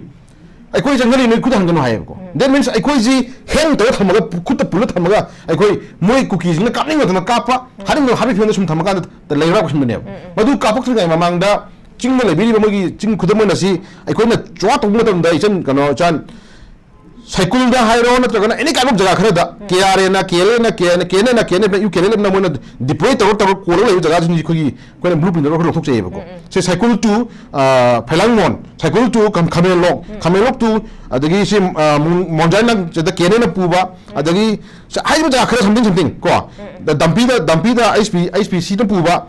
ꯑꯩꯈꯣꯏ ꯆꯪꯁꯤꯜꯂꯤ, ꯅꯣꯏ ꯈꯨꯠꯇ ꯍꯟꯒꯅꯨ ꯍꯥꯏꯌꯦꯕꯀꯣ꯫ ꯎꯝ꯫ That means ꯑꯩꯈꯣꯏꯁꯤ hang ꯇꯧꯔ ꯊꯝꯃꯒ, ꯈꯨꯠꯇ ꯄꯨꯜꯂ ꯊꯝꯃꯒ, ꯑꯩꯈꯣꯏ ꯃꯣꯏ ꯀꯨꯀꯤꯁꯤꯡꯅ ꯀꯥꯞꯅꯤꯡꯕ ꯃꯇꯝꯗ ꯀꯥꯞꯄ, ꯎꯝ꯫ ꯍꯥꯠꯅꯤꯡꯕ ꯍꯥꯠꯄꯒꯤ ꯐꯤꯕꯝꯗ ꯁꯨꯝ ꯊꯝꯃꯀꯥꯟꯗ ꯂꯩꯔꯥꯛꯄ ꯁꯤꯟꯕꯅꯦꯕ꯫ ꯎꯝ, ꯎꯝ꯫ ꯃꯗꯨ ꯀꯥꯞꯊꯣꯛꯇ꯭ꯔꯤꯉꯩ ꯃꯃꯥꯡꯗ ꯆꯤꯡꯗ ꯂꯩꯕꯤꯔꯤꯕ ꯃꯣꯏꯒꯤ ꯆꯤꯡ, ꯈꯨꯗꯝ ꯑꯣꯏꯅ ꯁꯤ ꯑꯩꯈꯣꯏꯅ ꯆꯣ ꯇꯧꯕ ꯃꯇꯝꯗ ꯏꯆꯟ, ꯀꯩꯅꯣ, ꯏꯆꯥꯟ, ꯁꯥꯏꯀꯨꯜꯗ ꯍꯥꯏꯔꯣ, ꯅꯠꯇ꯭ꯔꯒꯅ any kind of ꯖꯒꯥ ꯈꯔꯗ, ꯎꯝ꯫ KRAꯅ, KLAꯅ, KNA, KNAꯅ, KNAꯅ ꯃꯣꯏꯅ deploy ꯇꯧꯔ, ꯇꯧꯔ ꯀꯣꯜꯂꯒ ꯂꯩꯕ ꯖꯒꯥꯁꯤꯡꯁꯤ ꯑꯩꯈꯣꯏꯒꯤ, ꯑꯩꯈꯣꯏꯅ blueprint ꯇꯧꯔꯒ ꯑꯩꯈꯣꯏ ꯂꯧꯊꯣꯛꯆꯩꯌꯦꯕꯀꯣ꯫ ꯎꯝ, ꯎꯝ꯫ ꯁꯤ ꯁꯥꯏꯀꯨꯜ to, ꯑ, ꯐꯩꯂꯥꯡꯃꯣꯟ, ꯁꯥꯏꯀꯨꯜ to ꯈꯝ-, ꯈꯥꯃꯦꯟꯂꯣꯛ, ꯎꯝ꯫ ꯈꯥꯃꯦꯟꯂꯣꯛ to, ꯑꯗꯒꯤ ꯁꯤ, ꯑ, ꯃꯨ-, ꯃꯣꯟꯖꯥꯏꯅ ꯁꯤꯗ KNAꯅ ꯄꯨꯕ, ꯎꯝ꯫ ꯑꯗꯒꯤ ꯁ-, ꯍꯥꯏꯔꯤꯕ ꯖꯒꯥ ꯈꯔ something something ꯀꯣ, ꯎꯝ, ꯎꯝ꯫ ꯗ-, ꯗꯝꯄꯤꯗ, ꯗꯝꯄꯤꯗ HP, HPCꯅ ꯄꯨꯕ,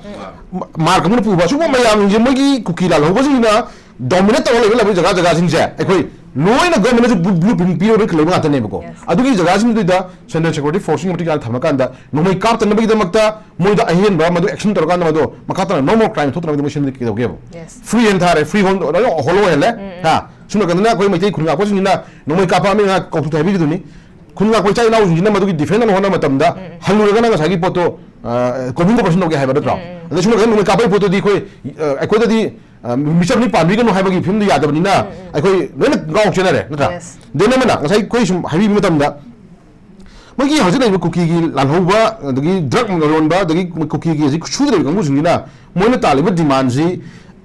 ꯎꯝ꯫ ꯃ-, ꯃꯥꯔꯛ ꯑꯃꯅ ꯄꯨꯕ, ꯁꯤꯒꯨꯝꯕ ꯃꯌꯥꯝꯁꯤꯡꯁꯦ ꯃꯣꯏꯒꯤ ꯀꯨꯀꯤ ꯂꯥꯜꯍꯧꯕꯁꯤꯡꯅ dominate ꯇꯧꯔ ꯂꯩꯕ, ꯂꯩꯕ ꯖꯒꯥ, ꯖꯒꯥꯁꯤꯡꯁꯦ ꯑꯩꯈꯣꯏ ꯂꯣꯏꯅ governmentꯅꯁꯨ blue-, blueprint ꯄꯤꯔꯒ ꯂꯩꯕ ꯉꯥꯛꯇꯅꯦꯕꯀꯣ꯫ Yes꯫ ꯑꯗꯨꯒꯤ ꯖꯒꯥꯁꯤꯡꯗꯨꯗ central security forceꯁꯤꯡ ꯃꯇꯤꯛ ꯆꯥꯅ ꯊꯝꯃꯀꯥꯟꯗ ꯅꯣꯡꯃꯩ ꯀꯥꯞꯇꯅꯕꯒꯤꯗꯃꯛꯇ ꯃꯣꯏꯗ ꯑꯍꯦꯟꯕ ꯃꯗꯨ action ꯇꯧꯔꯀꯥꯟꯗ ꯃꯗꯨ ꯃꯈꯥ ꯇꯥꯅ no more crime ꯊꯣꯛꯇꯅꯕꯒꯤꯗꯃꯛ ꯁꯤꯟꯕꯗꯤ ꯀꯩꯗꯧꯒꯦꯕ? Yes꯫ Free hand ꯊꯥꯔꯦ, free hold ꯂꯣꯏꯅ hollow ꯑꯣꯏꯍꯜꯂꯦ꯫ ꯎꯝ, ꯎꯝ꯫ ꯍꯥ? ꯁꯨꯝ ꯅꯥꯀꯟꯗꯅ ꯑꯩꯈꯣꯏ ꯃꯩꯇꯩ ꯈꯨꯟ ꯉꯥꯛꯄꯁꯤꯡꯁꯤꯅ ꯅꯣꯡꯃꯩ ꯀꯥꯞꯄ ꯃꯤ ꯉꯥꯏꯍꯥꯛ ꯀꯧꯊꯣꯛ ꯍꯥꯏꯕꯤꯔꯤꯗꯨꯅꯤ꯫ ꯈꯨꯟ ꯉꯥꯛꯄ ꯏꯆꯥ ꯏꯅꯥꯎꯁꯤꯡꯁꯤꯅ ꯃꯗꯨꯒꯤ defend ꯇꯧꯅꯕ ꯍꯣꯠꯅꯕ ꯃꯇꯝꯗ ꯎꯝ, ꯎꯝ꯫ ꯍꯜꯂꯨꯔꯒꯅ ꯉꯁꯥꯏꯒꯤ ꯄꯣꯠꯇꯣ, ꯑ, ꯀꯣꯝꯊꯤꯟ operation ꯇꯧꯒꯦ ꯍꯥꯏꯕ ꯅꯠꯇ꯭ꯔꯣ? ꯎꯝ, ꯎꯝ꯫ ꯑꯗ ꯁꯨꯝ ꯅꯥꯀꯟꯗ ꯅꯣꯡꯃꯩ ꯀꯥꯞꯄꯒꯤ ꯄꯣꯠꯇꯨꯗꯤ ꯑꯩꯈꯣꯏ, ꯑ, ꯑꯩꯈꯣꯏꯗꯗꯤ ꯑ, ꯃꯤꯆꯝ ꯃꯤ ꯄꯥꯟꯕꯤꯒꯅꯨ ꯍꯥꯏꯕꯒꯤ ꯐꯤꯕꯝꯗꯨ ꯌꯥꯗꯕꯅꯤꯅ ꯎꯝ, ꯎꯝ꯫ ꯑꯩꯈꯣꯏ ꯂꯣꯏꯅ ꯉꯥꯎ ꯆꯦꯟꯅꯔꯦ, ꯅꯠꯇ꯭ꯔꯥ? Yes꯫ Then ꯑꯃꯅ ꯉꯁꯥꯏ ꯑꯩꯈꯣꯏ ꯁꯨꯝ ꯍꯥꯏꯕꯤꯕ ꯃꯇꯝꯗ ꯃꯣꯏꯒꯤ ꯍꯧꯖꯤꯛ ꯂꯩꯔꯤꯕ ꯀꯨꯀꯤꯒꯤ ꯂꯥꯜꯍꯧꯕ, ꯑꯗꯒꯤ drug ꯌꯣꯟꯕ, ꯑꯗꯒꯤ ꯀꯨꯀꯤꯒꯤ ꯍꯧꯖꯤꯛ ꯁꯨꯗ ꯂꯩꯕ ꯀꯥꯡꯕꯨꯁꯤꯡꯁꯤꯅ ꯃꯣꯏꯅ ꯇꯥꯜꯂꯤꯕ demandꯁꯤ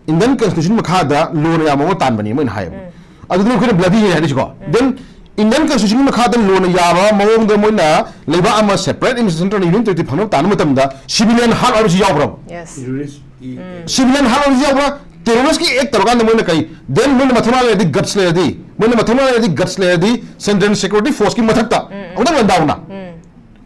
Indian Constitution ꯃꯈꯥꯗ ꯂꯣꯅ ꯌꯥꯝꯕ ꯑꯃ ꯇꯥꯟꯕꯅꯤ ꯃꯣꯏꯅ ꯍꯥꯏꯌꯦꯕ꯫ ꯎꯝ꯫ ꯑꯗꯨꯗꯤ ꯑꯩꯈꯣꯏꯅ bloody ꯍꯥꯏꯔꯤꯁꯤꯀꯣ꯫ ꯎꯝ꯫ Then Indian Constitution ꯒꯤ ꯃꯈꯥꯗ ꯂꯣꯅ ꯌꯥꯕ ꯃꯑꯣꯡꯗ ꯃꯣꯏꯅ ꯂꯩꯕꯥꯛ ꯑꯃ separate administration ꯅꯠꯇ꯭ꯔꯒ union territory ꯐꯪꯅꯕ ꯇꯥꯟꯕ ꯃꯇꯝꯗ civilian heart ꯍꯥꯏꯕꯁꯤ ꯌꯥꯎꯕ꯭ꯔꯕ? Yes. Terrorist ꯀꯤ Civilian heart ꯍꯥꯏꯕꯁꯤ ꯌꯥꯎꯕ꯭ꯔꯥ? Terrorist ꯀꯤ act ꯇꯧꯔꯀꯥꯟꯗ ꯃꯣꯏꯅ ꯀꯩ? Then ꯃꯣꯏꯅ ꯃꯊꯧꯅꯥ ꯂꯩꯔꯗꯤ, guts ꯂꯩꯔꯗꯤ, ꯃꯣꯏꯅ ꯃꯊꯧꯅꯥ ꯂꯩꯔꯗꯤ, guts ꯂꯩꯔꯗꯤ Central Security Force ꯀꯤ ꯃꯊꯛꯇ ꯑꯃꯨꯛꯇꯪ ꯂꯥꯟꯗꯥꯎꯅ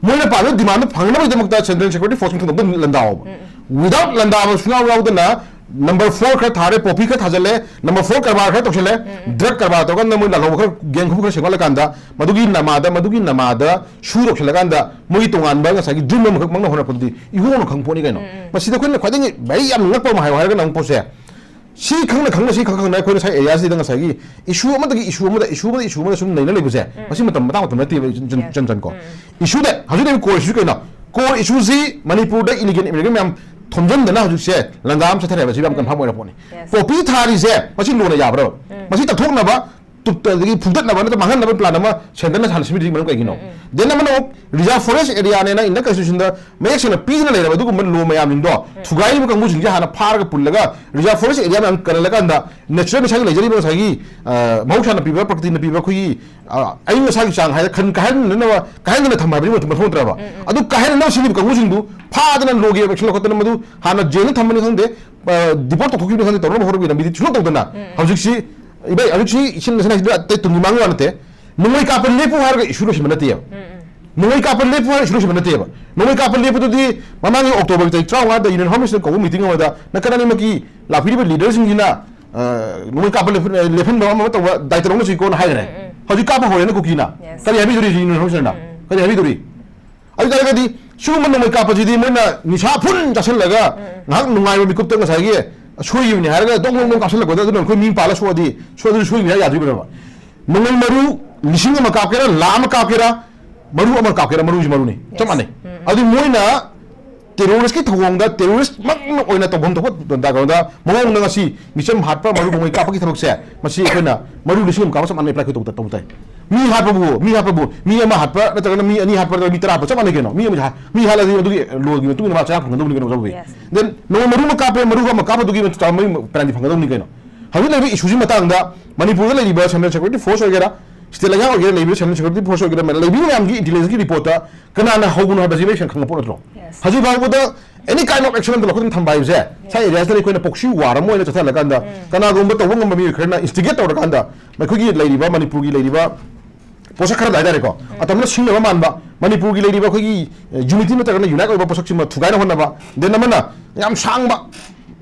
ꯃꯣꯏꯅ ꯄꯥꯝꯃꯤꯕ demand ꯗꯨ ꯐꯪꯅꯕꯒꯤꯗꯃꯛꯇ Central Security Force ꯀꯤ ꯃꯊꯛꯇ ꯑꯃꯨꯛꯇꯪ ꯂꯥꯟꯗꯥꯎꯕ꯫ Without ꯂꯥꯟꯗꯥꯕ ꯁꯨꯡꯌꯥꯎ ꯌꯥꯎꯗꯅ number four ꯈꯔ ꯊꯥꯔꯦ, poppy ꯈꯔ ꯊꯥꯖꯜꯂꯦ, number four ꯀꯔꯕꯥꯔ ꯈꯔ ꯇꯧꯁꯜꯂꯦ, drug ꯀꯔꯕꯥꯔ ꯇꯧꯔꯀꯥꯟꯗ ꯃꯣꯏ ꯂꯥꯜꯍꯧꯕ ꯈꯔ, gang ꯈꯨꯕꯨ ꯈꯔ ꯁꯦꯝꯒꯠꯂꯀꯥꯟꯗ ꯃꯗꯨꯒꯤ ꯅꯃꯥꯗ, ꯃꯗꯨꯒꯤ ꯅꯃꯥꯗ ꯁꯨ ꯇꯧꯁꯜꯂꯀꯥꯟꯗ ꯃꯣꯏꯒꯤ ꯇꯣꯉꯥꯟꯕ ꯉꯁꯥꯏꯒꯤ dream ꯑꯃꯈꯛ ꯃꯪꯅ ꯍꯣꯠꯅꯔꯛꯄꯗꯨꯗꯤ ꯏꯍꯣꯡꯅ ꯈꯪ ꯄꯣꯠꯅꯤ ꯀꯩꯅꯣ꯫ ꯃꯁꯤꯗ ꯑꯩꯈꯣꯏꯅ ꯈ꯭ꯋꯥꯏꯗꯒꯤ very ꯌꯥꯝꯅ ꯉꯛꯄ ꯑꯃ ꯍꯥꯏꯌꯨ ꯍꯥꯏꯔꯒꯅ ꯑꯃꯨꯛ ꯄꯣꯠꯁꯦ, ꯁꯤ ꯈꯪꯅ ꯈꯪꯅ, ꯁꯤ ꯈꯪ ꯈꯪꯅ ꯑꯩꯈꯣꯏꯅ ꯉꯁꯥꯏ area ꯁꯤꯗ ꯉꯁꯥꯏꯒꯤ issue ꯑꯃꯗꯒꯤ issue ꯑꯃꯗ, issue ꯑꯃꯗ, issue ꯑꯃꯗ ꯁꯨꯝ ꯅꯩꯅ ꯂꯩꯕꯁꯦ, ꯃꯁꯤ ꯃꯇꯝ ꯃꯇꯥꯡ ꯃꯇꯝ ꯅꯠꯇꯦꯕ, ꯏꯆꯟ- ꯏꯆꯟ- ꯏꯆꯟ ꯀꯣ꯫ Issue ꯗ ꯍꯧꯖꯤꯛ ꯂꯩꯔꯤꯕ core issue ꯁꯤ ꯀꯩꯅꯣ? Core issue ꯁꯤ ꯃꯅꯤꯄꯨꯔꯗ illegal immigrant ꯃꯌꯥꯝ ꯊꯣꯝꯖꯤꯟꯗꯅ ꯍꯧꯖꯤꯛꯁꯦ ꯂꯪꯗꯥ ꯑꯃ ꯆꯠꯊꯔꯦ ꯍꯥꯏꯕꯁꯤ ꯌꯥꯝ confirm ꯑꯣꯏꯔ ꯄꯣꯠꯅꯤ꯫ Yes. Poppy ꯊꯥꯔꯤꯁꯦ ꯃꯁꯤ ꯂꯣꯅ ꯌꯥꯕ꯭ꯔꯕ? ꯃꯁꯤ ꯇꯛꯊꯣꯛꯅꯕ, ꯇꯨꯞꯇ ꯑꯗꯒꯤ ꯐꯨꯝꯇꯠꯅꯕ ꯅꯠꯇ꯭ꯔꯒ ꯃꯥꯡꯍꯟꯅꯕ plan ꯑꯃ centre ꯅ ꯍꯥꯟꯅ ꯁꯦꯝꯕꯤꯔꯤꯁꯤ ꯃꯔꯝ ꯀꯩꯒꯤꯅꯣ? Then ꯑꯃꯅ ꯑꯃꯨꯛ reserve forest area ꯅꯦꯅ Indian Constitution ꯗ ꯃꯌꯦꯛ ꯁꯦꯡꯅ ꯄꯤꯗꯨꯅ ꯂꯩꯔꯕ ꯑꯗꯨꯒꯨꯝꯕ ꯂꯣ ꯃꯌꯥꯝꯁꯤꯡꯗꯣ ꯊꯨꯒꯥꯏꯔꯤꯕ ꯀꯥꯡꯕꯨꯁꯤꯡꯁꯦ ꯍꯥꯟꯅ ꯐꯥꯔꯒ ꯄꯨꯜꯂꯒ reserve forest area ꯃꯌꯥꯝ ꯀꯜꯍꯜꯂꯀꯥꯟꯗ natural ꯃꯁꯥꯒꯤ ꯂꯩꯖꯔꯤꯕ ꯉꯁꯥꯏꯒꯤ, ꯑ, ꯃꯍꯧꯁꯥꯅ ꯄꯤꯕ, ꯄ꯭ꯔꯀ꯭ꯔꯤꯇꯤꯅ ꯄꯤꯕ ꯑꯩꯈꯣꯏꯒꯤ, ꯑ, ꯑꯏꯪ ꯑꯁꯥꯒꯤ ꯆꯥꯡ ꯍꯥꯏꯔ ꯈꯟ ꯀꯥꯏꯍꯟꯅꯅꯕ, ꯀꯥꯏꯍꯟꯗꯅ ꯊꯝꯕ ꯍꯥꯏꯕꯗꯤ ꯃꯊꯧ ꯃꯊꯧ ꯅꯠꯇ꯭ꯔꯕ? ꯑꯗꯨ ꯀꯥꯏꯍꯟꯅꯅꯕ ꯁꯤꯜꯂꯤꯕ ꯀꯥꯡꯕꯨꯁꯤꯡꯗꯨ ꯐꯥꯗꯅ ꯂꯣꯒꯤ action ꯂꯧꯈꯠꯇꯅ ꯃꯗꯨ ꯍꯥꯟꯅ jail ꯗ ꯊꯝꯕꯅꯤ ꯈꯪꯗꯦ, ꯑ, deport ꯇꯧꯊꯣꯛꯈꯤꯕꯅꯤ ꯈꯪꯗꯦ, ꯇꯧꯅꯕ ꯍꯣꯠꯅꯕꯒꯤ ꯂꯝꯕꯤꯗꯤ ꯁꯨꯡꯇꯧ ꯇꯧꯗꯅ ꯍꯧꯖꯤꯛꯁꯤ ꯏꯕꯩ ꯍꯧꯖꯤꯛꯁꯤ ꯏꯁꯤꯡ ꯂꯩꯁꯤꯅ ꯍꯥꯏꯁꯤꯗ ꯑꯇꯩ ꯇꯨꯡꯒꯤ ꯃꯥꯡꯒꯤ ꯋꯥ ꯅꯠꯇꯦ꯫ ꯅꯣꯡꯃꯩ ꯀꯥꯞꯄ ꯂꯦꯞꯄꯨ ꯍꯥꯏꯔꯒ issue ꯂꯣꯏꯁꯤꯟꯕ ꯅꯠꯇꯦꯕ꯫ ꯅꯣꯡꯃꯩ ꯀꯥꯞꯄ ꯂꯦꯞꯄꯨ ꯍꯥꯏꯔꯒ issue ꯂꯣꯏꯁꯤꯟꯕ ꯅꯠꯇꯦꯕ꯫ ꯅꯣꯡꯃꯩ ꯀꯥꯞꯄ ꯂꯦꯞꯄꯗꯨꯗꯤ ꯃꯃꯥꯡꯒꯤ October ꯒꯤ ꯇꯥꯔꯤꯛ ꯇꯔꯥꯃꯉꯥꯗ Union Home Minister ꯀꯧꯕ meeting ꯑꯃꯗ ꯅꯥꯀꯟ ꯑꯅꯤꯃꯛꯀꯤ ꯂꯥꯛꯄꯤꯔꯤꯕ leader ꯁꯤꯡꯁꯤꯅ, ꯑ, ꯅꯣꯡꯃꯩ ꯀꯥꯞꯄ ꯂꯦꯞꯍꯟ-, ꯂꯦꯞꯍꯟꯕ ꯑꯃ ꯑꯃ ꯇꯧꯕ ꯗꯥꯏꯇ ꯂꯧꯅꯁꯤꯀꯣꯅ ꯍꯥꯏꯈ꯭ꯔꯦ꯫ ꯍꯧꯖꯤꯛ ꯀꯥꯞꯄ ꯍꯧꯔꯦꯅ ꯀꯨꯀꯤꯅ꯫ Yes. ꯀꯔꯤ ꯍꯥꯏꯕꯤꯗꯣꯔꯤ Union Home Minister ꯅ? ꯀꯔꯤ ꯍꯥꯏꯕꯤꯗꯣꯔꯤ? ꯑꯗꯨ ꯇꯥꯔꯒꯗꯤ ꯁꯤꯒꯨꯝꯕ ꯅꯣꯡꯃꯩ ꯀꯥꯞꯄꯁꯤꯗꯤ ꯃꯣꯏꯅ ꯅꯤꯁꯥ ꯐꯨꯟ ꯆꯥꯁꯤꯜꯂꯒ ꯉꯥꯏꯍꯥꯛ ꯅꯨꯡꯉꯥꯏꯕ ꯃꯤꯀꯨꯞꯇ ꯉꯁꯥꯏꯒꯤ ꯁꯣꯏꯈꯤꯕꯅꯤ ꯍꯥꯏꯔꯒ ꯗꯣꯡ ꯗꯣꯡ ꯗꯣꯡ ꯀꯥꯞꯁꯤꯜꯂꯛꯄꯗ ꯑꯗꯨꯅ ꯑꯩꯈꯣꯏ ꯃꯤ ꯄꯥꯜꯂ ꯁꯣꯛꯑꯗꯤ, ꯁꯣꯛꯑꯗꯤ ꯁꯣꯏꯈꯤꯕ ꯍꯥꯏ ꯌꯥꯗꯣꯔꯤꯕꯅꯦꯕ꯫ ꯅꯣꯡꯃꯩ ꯃꯔꯨ ꯂꯤꯁꯤꯡ ꯑꯃ ꯀꯥꯞꯀꯦꯔꯥ, ꯂꯥꯈ ꯑꯃ ꯀꯥꯞꯀꯦꯔꯥ, ꯃꯔꯨ ꯑꯃ ꯀꯥꯞꯀꯦꯔꯥ, ꯃꯔꯨꯁꯤ ꯃꯔꯨꯅꯤ꯫ ꯆꯞ ꯃꯥꯟꯅꯩ꯫ ꯑꯗꯨ ꯃꯣꯏꯅ terrorist ꯀꯤ ꯊꯧꯑꯣꯡꯗ terrorist ꯃꯛꯅ ꯑꯣꯏꯅ ꯇꯧꯐꯝ ꯊꯣꯛꯄ ꯗꯔꯀꯥꯔꯗ ꯃꯑꯣꯡꯗ ꯉꯁꯤ ꯃꯤꯆꯝ ꯍꯥꯠꯄ, ꯃꯔꯨ ꯅꯣꯡꯃꯩ ꯀꯥꯞꯄꯒꯤ ꯊꯕꯛꯁꯦ, ꯃꯁꯤ ꯑꯩꯈꯣꯏꯅ ꯃꯔꯨ ꯂꯤꯁꯤꯡ ꯑꯃ ꯀꯥꯞꯄ ꯆꯞ ꯃꯥꯟꯅꯩ apply ꯑꯩꯈꯣꯏ ꯇꯧꯕ ꯇꯥꯏ꯫ ꯃꯤ ꯍꯥꯠꯄꯕꯨ, ꯃꯤ ꯍꯥꯠꯄꯕꯨ, ꯃꯤ ꯑꯃ ꯍꯥꯠꯄ ꯅꯠꯇ꯭ꯔꯒꯅ ꯃꯤ ꯑꯅꯤ ꯍꯥꯠꯄ ꯅꯠꯇ꯭ꯔꯒ ꯃꯤ ꯇꯔꯥ ꯍꯥꯠꯄ ꯆꯞ ꯃꯥꯟꯅꯩ ꯀꯩꯅꯣ꯫ ꯃꯤ ꯑꯃ ꯍꯥ-, ꯃꯤ ꯍꯥꯠꯂꯗꯤ ꯑꯗꯨꯒꯤ ꯂꯣꯒꯤ ꯃꯇꯨꯡ ꯏꯟꯅ ꯃꯥ ꯆꯔꯥ ꯐꯪꯒꯗꯧꯕꯅꯤ ꯀꯩꯅꯣ ꯆꯥꯎꯕꯤ꯫ Yes. Then ꯅꯣꯡꯃꯩ ꯃꯔꯨ ꯑꯃ ꯀꯥꯞꯄꯦ, ꯃꯔꯨ ꯑꯃ ꯀꯥꯞꯄꯗꯨꯒꯤ ꯆꯥꯎꯕ ꯃꯩ penalty ꯐꯪꯒꯗꯧꯕꯅꯤ ꯀꯩꯅꯣ꯫ ꯍꯧꯖꯤꯛ ꯂꯩꯔꯤꯕ issue ꯁꯤ ꯃꯇꯥꯡꯗ ꯃꯅꯤꯄꯨꯔꯗ ꯂꯩꯔꯤꯕ Central Security Force ꯑꯣꯏꯒꯦꯔꯥ, ꯁ꯭ꯇꯦꯠ ꯂꯩꯉꯥꯛ ꯑꯣꯏꯒꯦꯔꯥ, ꯂꯩꯔꯤꯕ ꯁꯦꯟꯇ꯭ꯔꯦꯜ ꯁꯦꯀ꯭ꯌꯨꯔꯤꯇꯤ ꯐꯣꯔꯁ ꯑꯣꯏꯒꯦꯔꯥ, ꯂꯩꯕꯤꯕ ꯃꯌꯥꯝꯒꯤ ꯏꯟꯇꯦꯂꯤꯖꯦꯟꯁꯀꯤ ꯔꯤꯄꯣꯔꯠꯇ ꯀꯅꯥꯅ ꯍꯧꯕꯅꯣ ꯍꯥꯏꯕꯁꯤ ꯃꯌꯦꯛ ꯁꯦꯡꯅ ꯈꯪꯕ ꯄꯣꯠ ꯅꯠꯇ꯭ꯔꯣ? Yes. ꯍꯧꯖꯤꯛ ꯐꯥꯎꯕꯗ ꯑꯦꯅꯤ ꯀꯥꯏꯟ ꯑꯣꯐ ꯑꯦꯛꯁꯟ ꯑꯝꯇ ꯂꯧꯈꯠꯇꯅ ꯊꯝꯕ ꯍꯥꯏꯕꯁꯦ, ꯉꯁꯥꯏ ꯑꯦꯔꯤꯌꯥꯁꯤꯗ ꯑꯩꯈꯣꯏꯅ ꯄ꯭ꯔꯣꯛꯁꯤ ꯋꯥꯔ ꯑꯃ ꯑꯣꯏꯅ ꯆꯠꯊꯍꯜꯂꯀꯥꯟꯗ, ꯀꯅꯥꯒꯨꯝꯕ ꯇꯧꯕ ꯉꯝꯕ ꯃꯤꯑꯣꯏ ꯈꯔꯅ ꯏꯟꯁꯇꯤꯒꯦꯠ ꯇꯧꯔꯀꯥꯟꯗ, ꯑꯩꯈꯣꯏꯒꯤ ꯂꯩꯔꯤꯕ ꯃꯅꯤꯄꯨꯔꯒꯤ ꯂꯩꯔꯤꯕ ꯄꯣꯠꯁꯛ ꯈꯔꯗ ꯍꯥꯏꯇꯥꯔꯦꯀꯣ, ꯑꯇꯝꯅ ꯁꯤꯡꯅꯕ ꯃꯥꯟꯕ, ꯃꯅꯤꯄꯨꯔꯒꯤ ꯂꯩꯔꯤꯕ ꯑꯩꯈꯣꯏꯒꯤ ꯌꯨꯅꯤꯇꯤ ꯅꯠꯇ꯭ꯔꯒꯅ ꯌꯨꯅꯥꯏꯠ ꯑꯣꯏꯕ ꯄꯣꯠꯁꯛꯁꯤꯃ ꯊꯨꯒꯥꯏꯅ ꯍꯣꯠꯅꯕ, ꯗꯦꯟ ꯑꯃꯅ ꯌꯥꯝ ꯁꯥꯡꯕ,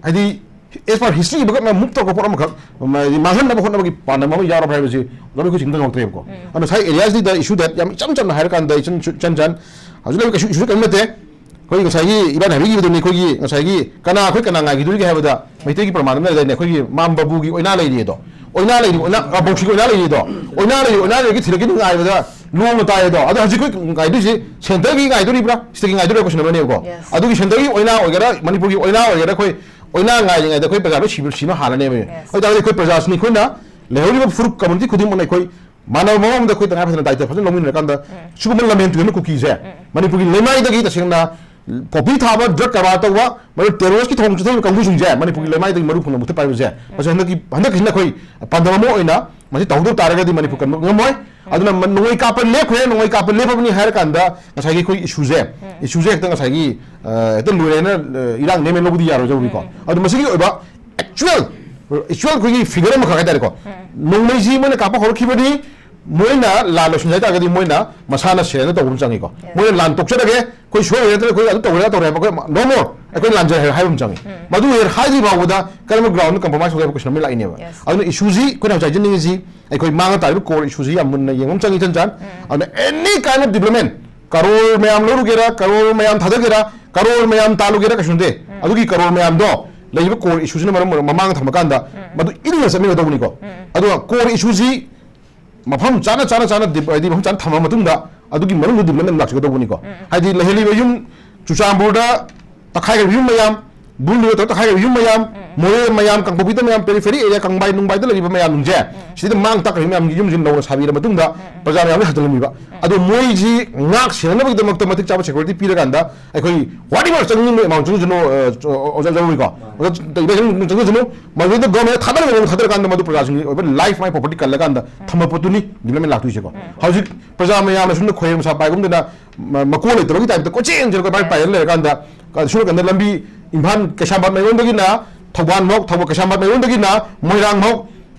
ꯍꯥꯏꯗꯤ ꯑꯦꯁ ꯄꯥꯔ ꯍꯤꯁꯇ꯭ꯔꯤ ꯏꯕꯒ ꯃꯨꯞ ꯇꯧꯔꯛꯄ ꯄꯣꯠ ꯑꯃꯈꯛ, ꯃ-, ꯃꯥꯡꯍꯟꯅꯕ ꯍꯣꯠꯅꯕꯒꯤ ꯄꯥꯟꯗꯝ ꯑꯃ ꯌꯥꯎꯔꯕ ꯍꯥꯏꯕꯁꯤ ꯑꯣꯖꯥ ꯑꯩꯈꯣꯏ ꯆꯤꯡꯗ ꯉꯥꯎꯇ꯭ꯔꯦꯕꯀꯣ꯫ ꯑꯗꯨꯅ ꯉꯁꯥꯏ ꯑꯦꯔꯤꯌꯥꯁꯤꯗ ꯏꯁꯨ ꯗꯦꯠ ꯌꯥꯝ ꯏꯆꯝ ꯆꯝꯅ ꯍꯥꯏꯔꯀꯥꯟꯗ, ꯏꯆꯟ ꯏꯆꯟ ꯆꯟ, ꯍꯧꯖꯤꯛ ꯂꯩꯕ ꯀꯩꯁꯨ ꯏꯁꯨ ꯀꯔꯤꯝ ꯅꯠꯇꯦ꯫ ꯑꯩꯈꯣꯏ ꯉꯁꯥꯏꯒꯤ ꯏꯕꯥꯅꯤ ꯍꯥꯏꯕꯤꯈꯤꯕꯗꯨꯅꯤ, ꯑꯩꯈꯣꯏꯒꯤ ꯉꯁꯥꯏꯒꯤ ꯀꯅꯥ ꯑꯩꯈꯣꯏ ꯀꯅꯥ ꯉꯥꯏꯈꯤꯗꯣꯔꯤꯒꯦ ꯍꯥꯏꯕꯗ, ꯃꯩꯇꯩꯒꯤ ꯄ꯭ꯔꯃꯥꯟ ꯑꯃ ꯂꯩꯗꯥꯏꯅꯦ, ꯑꯩꯈꯣꯏꯒꯤ ꯃꯥꯝ ꯕꯥꯕꯨꯒꯤ ꯑꯣꯏꯅꯥ ꯂꯩꯔꯤ ꯑꯗꯣ, ꯑꯣꯏꯅꯥ ꯂꯩꯔꯤ, ꯑꯣꯏꯅꯥ, ꯑ, ꯕꯧꯁꯤꯒꯤ ꯑꯣꯏꯅꯥ ꯂꯩꯔꯤ ꯑꯗꯣ, ꯑꯣꯏꯅꯥ ꯂꯩꯔꯤ, ꯑꯣꯏꯅꯥ ꯂꯩꯔꯤꯒꯤ ꯊꯤꯔꯛꯀꯅꯤ ꯉꯥꯏꯕꯗ ꯂꯣꯡꯅ ꯇꯥꯏ ꯑꯗꯣ꯫ ꯑꯗꯣ ꯍꯧꯖꯤꯛ ꯑꯩꯈꯣꯏ ꯉꯥꯏꯗꯣꯏꯁꯤ ꯁꯦꯟꯇꯔꯒꯤ ꯉꯥꯏꯗꯣꯔꯤꯕ꯭ꯔꯥ, ꯁꯤꯗꯒꯤ ꯉꯥꯏꯗꯣꯔꯤꯕ꯭ꯔꯥ ꯀꯣꯏꯁꯟ ꯑꯃꯅꯦꯕꯀꯣ꯫ Yes. ꯑꯗꯨꯒꯤ ꯁꯦꯟꯇꯔꯒꯤ ꯑꯣꯏꯅꯥ ꯑꯣꯏꯒꯦꯔꯥ, ꯃꯅꯤꯄꯨꯔꯒꯤ ꯑꯣꯏꯅꯥ ꯑꯣꯏꯒꯦꯔꯥ, ꯑꯩꯈꯣꯏ ꯑꯣꯏꯅꯥ ꯉꯥꯏꯔꯤꯉꯩꯗ ꯑꯩꯈꯣꯏ ꯄ꯭ꯔꯖꯥ ꯂꯣꯏ ꯁꯤꯕ, ꯁꯤꯕ ꯍꯥꯜꯂꯅꯦꯕ꯫ Yes. ꯑꯗꯨ ꯇꯥꯔꯒꯗꯤ ꯑꯩꯈꯣꯏ ꯄ꯭ꯔꯖꯥꯁꯤꯅꯤ, ꯑꯩꯈꯣꯏꯅ ꯂꯩꯍꯧꯔꯤꯕ ꯐꯨꯔꯨꯞ ꯀꯝꯃꯨꯅꯤꯇꯤ ꯈꯨꯗꯤꯡꯃꯛꯅ ꯑꯩꯈꯣꯏ ꯃꯥꯟꯅꯕ ꯃꯑꯣꯡꯗ ꯑꯩꯈꯣꯏ ꯇꯉꯥꯏ ꯐꯗꯅ ꯗꯥꯏꯇ ꯐꯖꯅ ꯂꯧꯃꯤꯟꯅꯔꯀꯥꯟꯗ, ꯁꯤꯒꯨꯝꯕ ꯂꯝꯍꯦꯟ ꯇꯨꯍꯦꯟꯕ ꯀꯨꯀꯤꯁꯦ ꯃꯅꯤꯄꯨꯔꯒꯤ ꯂꯩꯃꯥꯏꯗꯒꯤ ꯇꯁꯦꯡꯅ ꯄꯣꯄꯤ ꯊꯥꯕ, ꯗ꯭ꯔꯒ ꯀꯔꯕꯥꯔ ꯇꯧꯕ, ꯃꯗꯨ ꯇꯦꯔꯣꯔꯤꯁꯀꯤ ꯊꯧꯑꯣꯡ ꯆꯠꯊꯔꯤꯕ ꯀꯥꯡꯕꯨꯁꯤꯡꯁꯦ ꯃꯅꯤꯄꯨꯔꯒꯤ ꯂꯩꯃꯥꯏꯗꯒꯤ ꯃꯔꯨ ꯐꯪꯅ ꯃꯨꯊꯠꯄ ꯍꯥꯏꯕꯁꯦ, ꯃꯁꯤ ꯍꯟꯗꯛꯀꯤ, ꯍꯟꯗꯛꯀꯤꯁꯤꯅ ꯑꯩꯈꯣꯏ ꯄꯥꯟꯗꯝ ꯑꯃ ꯑꯣꯏꯅ ꯃꯁꯤ ꯇꯧꯍꯧꯗꯕ ꯇꯥꯔꯒꯗꯤ ꯃꯅꯤꯄꯨꯔ ꯀꯟꯕ ꯉꯝꯃꯣꯏ꯫ ꯑꯗꯨꯅ ꯃ-, ꯅꯣꯡꯃꯩ ꯀꯥꯞꯄ ꯂꯦꯞꯈ꯭ꯔꯦ, ꯅꯣꯡꯃꯩ ꯀꯥꯞꯄ ꯂꯦꯞꯄꯕꯅꯤ ꯍꯥꯏꯔꯀꯥꯟꯗ ꯉꯁꯥꯏꯒꯤ ꯑꯩꯈꯣꯏ ꯏꯁꯨꯁꯦ, ꯏꯁꯨꯁꯦ ꯍꯦꯛꯇ ꯉꯁꯥꯏꯒꯤ, ꯑ, ꯍꯦꯛꯇ ꯂꯣꯏꯔꯦꯅ, ꯑ, ꯏꯔꯥꯡ ꯅꯦꯝꯃꯦ ꯂꯧꯕꯗꯤ ꯌꯥꯔꯣꯏꯗꯧꯔꯤꯀꯣ꯫ ꯑꯗꯣ ꯃꯁꯤꯒꯤ ꯑꯣꯏꯕ ꯑꯦꯛꯆꯨꯋꯦꯜ, ꯑꯦꯛꯆꯨꯋꯦꯜ ꯑꯩꯈꯣꯏꯒꯤ ꯐꯤꯒꯔ ꯑꯃꯈꯛ ꯍꯥꯏꯇꯥꯔꯦꯀꯣ꯫ ꯅꯣꯡꯃꯩꯁꯤ ꯃꯣꯏꯅ ꯀꯥꯞꯄ ꯍꯧꯔꯛꯈꯤꯕꯅꯤ, ꯃꯣꯏꯅ ꯂꯥꯟ ꯂꯣꯏꯁꯤꯟ ꯍꯥꯏꯇꯥꯔꯒꯗꯤ ꯃꯣꯏꯅ ꯃꯁꯥꯅ ꯁꯦꯔꯦꯟꯗꯔ ꯇꯧꯕ ꯑꯃ ꯆꯪꯉꯤꯀꯣ꯫ ꯃꯣꯏꯅ ꯂꯥꯟ ꯇꯣꯛꯆꯔꯒꯦ, ꯑꯩꯈꯣꯏ ꯁꯣꯏꯔꯦ ꯅꯠꯇ꯭ꯔꯒ ꯑꯩꯈꯣꯏ ꯑꯗꯨ ꯇꯧꯔꯦ, ꯇꯧꯔꯦ ꯍꯥꯏꯕ ꯑꯩꯈꯣꯏ no more, ꯑꯩꯈꯣꯏ ꯂꯥꯟꯖꯔꯦ ꯍꯥꯏꯕ ꯑꯃ ꯆꯪꯉꯤ꯫ ꯃꯗꯨ ꯍꯦꯛ ꯍꯥꯏꯗ꯭ꯔꯤ ꯐꯥꯎꯕꯗ ꯀꯔꯝꯕ ꯒ꯭ꯔꯥꯎꯟꯗ ꯀꯝꯄ꯭ꯔꯣꯃꯥꯏꯁ ꯇꯧꯒꯦ ꯍꯥꯏꯕ ꯀꯣꯏꯁꯟ ꯑꯃ ꯂꯥꯛꯏꯅꯦꯕ꯫ Yes. ꯑꯗꯨꯅ ꯏꯁꯨꯁꯤ ꯑꯩꯈꯣꯏꯅ ꯍꯧꯖꯤꯛ ꯍꯥꯏꯖꯅꯤꯡꯉꯤꯁꯤ, ꯑꯩꯈꯣꯏ ꯃꯥꯡꯗ ꯇꯥꯔꯤꯕ ꯀꯣꯔ ꯏꯁꯨꯁꯤ ꯌꯥꯝ ꯃꯨꯟꯅ ꯌꯦꯡꯕ ꯑꯃ ꯆꯪꯉꯤ, ꯏꯆꯟ ꯆꯥꯟ꯫ ꯑꯗꯨꯅ ꯑꯦꯅꯤ ꯀꯥꯏꯟ ꯑꯣꯐ ꯗꯤꯕ꯭ꯂꯞꯃꯦꯟ, ꯀꯔꯣꯔ ꯃꯌꯥꯝ ꯂꯧꯔꯨꯒꯦꯔꯥ, ꯀꯔꯣꯔ ꯃꯌꯥꯝ ꯊꯥꯗꯒꯦꯔꯥ, ꯀꯔꯣꯔ ꯃꯌꯥꯝ ꯇꯥꯜꯂꯨꯒꯦꯔꯥ, ꯀꯩꯁꯨ ꯅꯠꯇꯦ꯫ ꯑꯗꯨꯒꯤ ꯀꯔꯣꯔ ꯃꯌꯥꯝꯗꯣ ꯂꯩꯔꯤꯕ ꯀꯣꯔ ꯏꯁꯨꯁꯤꯅ ꯃꯔꯝ ꯑꯣꯏꯔꯒ ꯃꯃꯥꯡꯗ ꯊꯝꯃꯀꯥꯟꯗ ꯃꯗꯨ ꯏꯟꯅ ꯆꯠꯃꯤꯟꯅꯗꯧꯕꯅꯤꯀꯣ꯫ ꯑꯗꯨꯒ ꯀꯣꯔ ꯏꯁꯨꯁꯤ ꯃꯐꯝ ꯆꯥꯅ, ꯆꯥꯅ, ꯆꯥꯅ ꯗꯤꯞ-, ꯍꯥꯏꯗꯤ ꯃꯐꯝ ꯆꯥꯅ ꯊꯝꯃ ꯃꯇꯨꯡꯗ ꯑꯗꯨꯒꯤ ꯃꯅꯨꯡꯗ ꯗꯤꯕ꯭ꯂꯞꯃꯦꯟ ꯂꯥꯛꯆꯒꯗꯧꯕꯅꯤꯀꯣ꯫ ꯍꯥꯏꯗꯤ ꯂꯩꯍꯜꯂꯤꯕ ꯌꯨꯝ, ꯆꯨꯔꯆꯥꯟꯄꯨꯔꯗ ꯇꯛꯈꯥꯏꯈ꯭ꯔꯕ ꯌꯨꯝ ꯃꯌꯥꯝ, ꯕꯨꯜꯗꯨꯗ ꯇꯧꯔꯒ ꯍꯥꯏꯈ꯭ꯔꯤꯕ ꯌꯨꯝ ꯃꯌꯥꯝ, ꯃꯣꯔꯦ ꯃꯌꯥꯝ, ꯀꯥꯡꯄꯣꯛꯄꯤꯗ ꯃꯌꯥꯝ, ꯄꯦꯔꯤꯐꯦꯔꯤ ꯑꯦꯔꯤꯌꯥ, ꯀꯪꯕꯥꯏ ꯅꯨꯡꯕꯥꯏꯗ ꯂꯩꯔꯤꯕ ꯃꯌꯥꯝꯁꯤꯡꯁꯦ, ꯁꯤꯗ ꯃꯥꯡ ꯇꯥꯛꯈ꯭ꯔꯤꯕ ꯃꯌꯥꯝꯒꯤ ꯌꯨꯝꯁꯤ ꯅꯧꯅ ꯁꯥꯕꯤꯔ ꯃꯇꯨꯡꯗ ꯄ꯭ꯔꯖꯥ ꯃꯌꯥꯝꯁꯦ ꯍꯟꯖꯤꯜꯂꯝꯃꯤꯕ꯫ ꯑꯗꯣ ꯃꯣꯏꯁꯤ ꯉꯥꯛ ꯁꯦꯟꯅꯅꯕꯒꯤꯗꯃꯛꯇ ꯃꯇꯤꯛ ꯆꯥꯕ ꯁꯦꯀ꯭ꯌꯨꯔꯤꯇꯤ ꯄꯤꯔꯀꯥꯟꯗ ꯑꯩꯈꯣꯏ whatever ꯆꯪꯅꯤꯡꯕ ꯑꯦꯃꯥꯎꯟ ꯆꯪꯁꯅꯨ, ꯑ, ꯑꯣꯖꯥ ꯖꯒꯣꯏꯀꯣ, ꯑꯣꯖꯥ ꯇꯩꯕ ꯆꯪꯁꯅꯨ, ꯃꯗꯨꯗ ꯒꯣꯔꯃꯦꯟꯅ ꯊꯥꯗꯔꯒ ꯃꯑꯣꯡ ꯊꯥꯗꯔꯀꯥꯟꯗ ꯃꯗꯨ ꯄ꯭ꯔꯖꯥꯁꯤꯡꯒꯤ ꯑꯣꯏꯕ ꯂꯥꯏꯐ, ꯃꯥꯏ ꯄ꯭ꯔꯣꯄꯔꯇꯤ ꯀꯜꯂꯀꯥꯟꯗ ꯊꯝꯕ ꯄꯣꯠꯇꯨꯅꯤ ꯗꯤꯕ꯭ꯂꯞꯃꯦꯟ ꯂꯥꯛꯇꯣꯏꯁꯦꯀꯣ꯫ ꯍꯧꯖꯤꯛ ꯄ꯭ꯔꯖꯥ ꯃꯌꯥꯝꯅ ꯁꯨꯝꯅ ꯈꯣꯏꯔꯦꯝ ꯁꯥ ꯄꯥꯏꯒꯨꯝꯗꯅ ꯃ-, ꯃꯀꯣꯜ ꯂꯩꯇꯕꯒꯤ ꯇꯥꯏꯞꯇ ꯀꯣꯏꯆꯦꯟ ꯆꯦꯜꯂꯒ ꯄꯥꯏ ꯄꯥꯏꯔ ꯂꯩꯔꯀꯥꯟꯗ, ꯁꯣꯝ ꯅꯥꯀꯟꯗ ꯂꯝꯕꯤ ꯏꯝꯐꯥꯜ ꯀꯩꯁꯥꯝꯄꯥꯠ ꯃꯥꯏꯌꯣꯟꯗꯒꯤꯅ ꯊꯧꯕꯥꯜ ꯐꯥꯎ, ꯊꯧꯕꯥꯜ ꯀꯩꯁꯥꯝꯄꯥꯠ ꯃꯥꯏꯌꯣꯟꯗꯒꯤꯅ ꯃꯣꯏꯔꯥꯡ ꯐꯥꯎ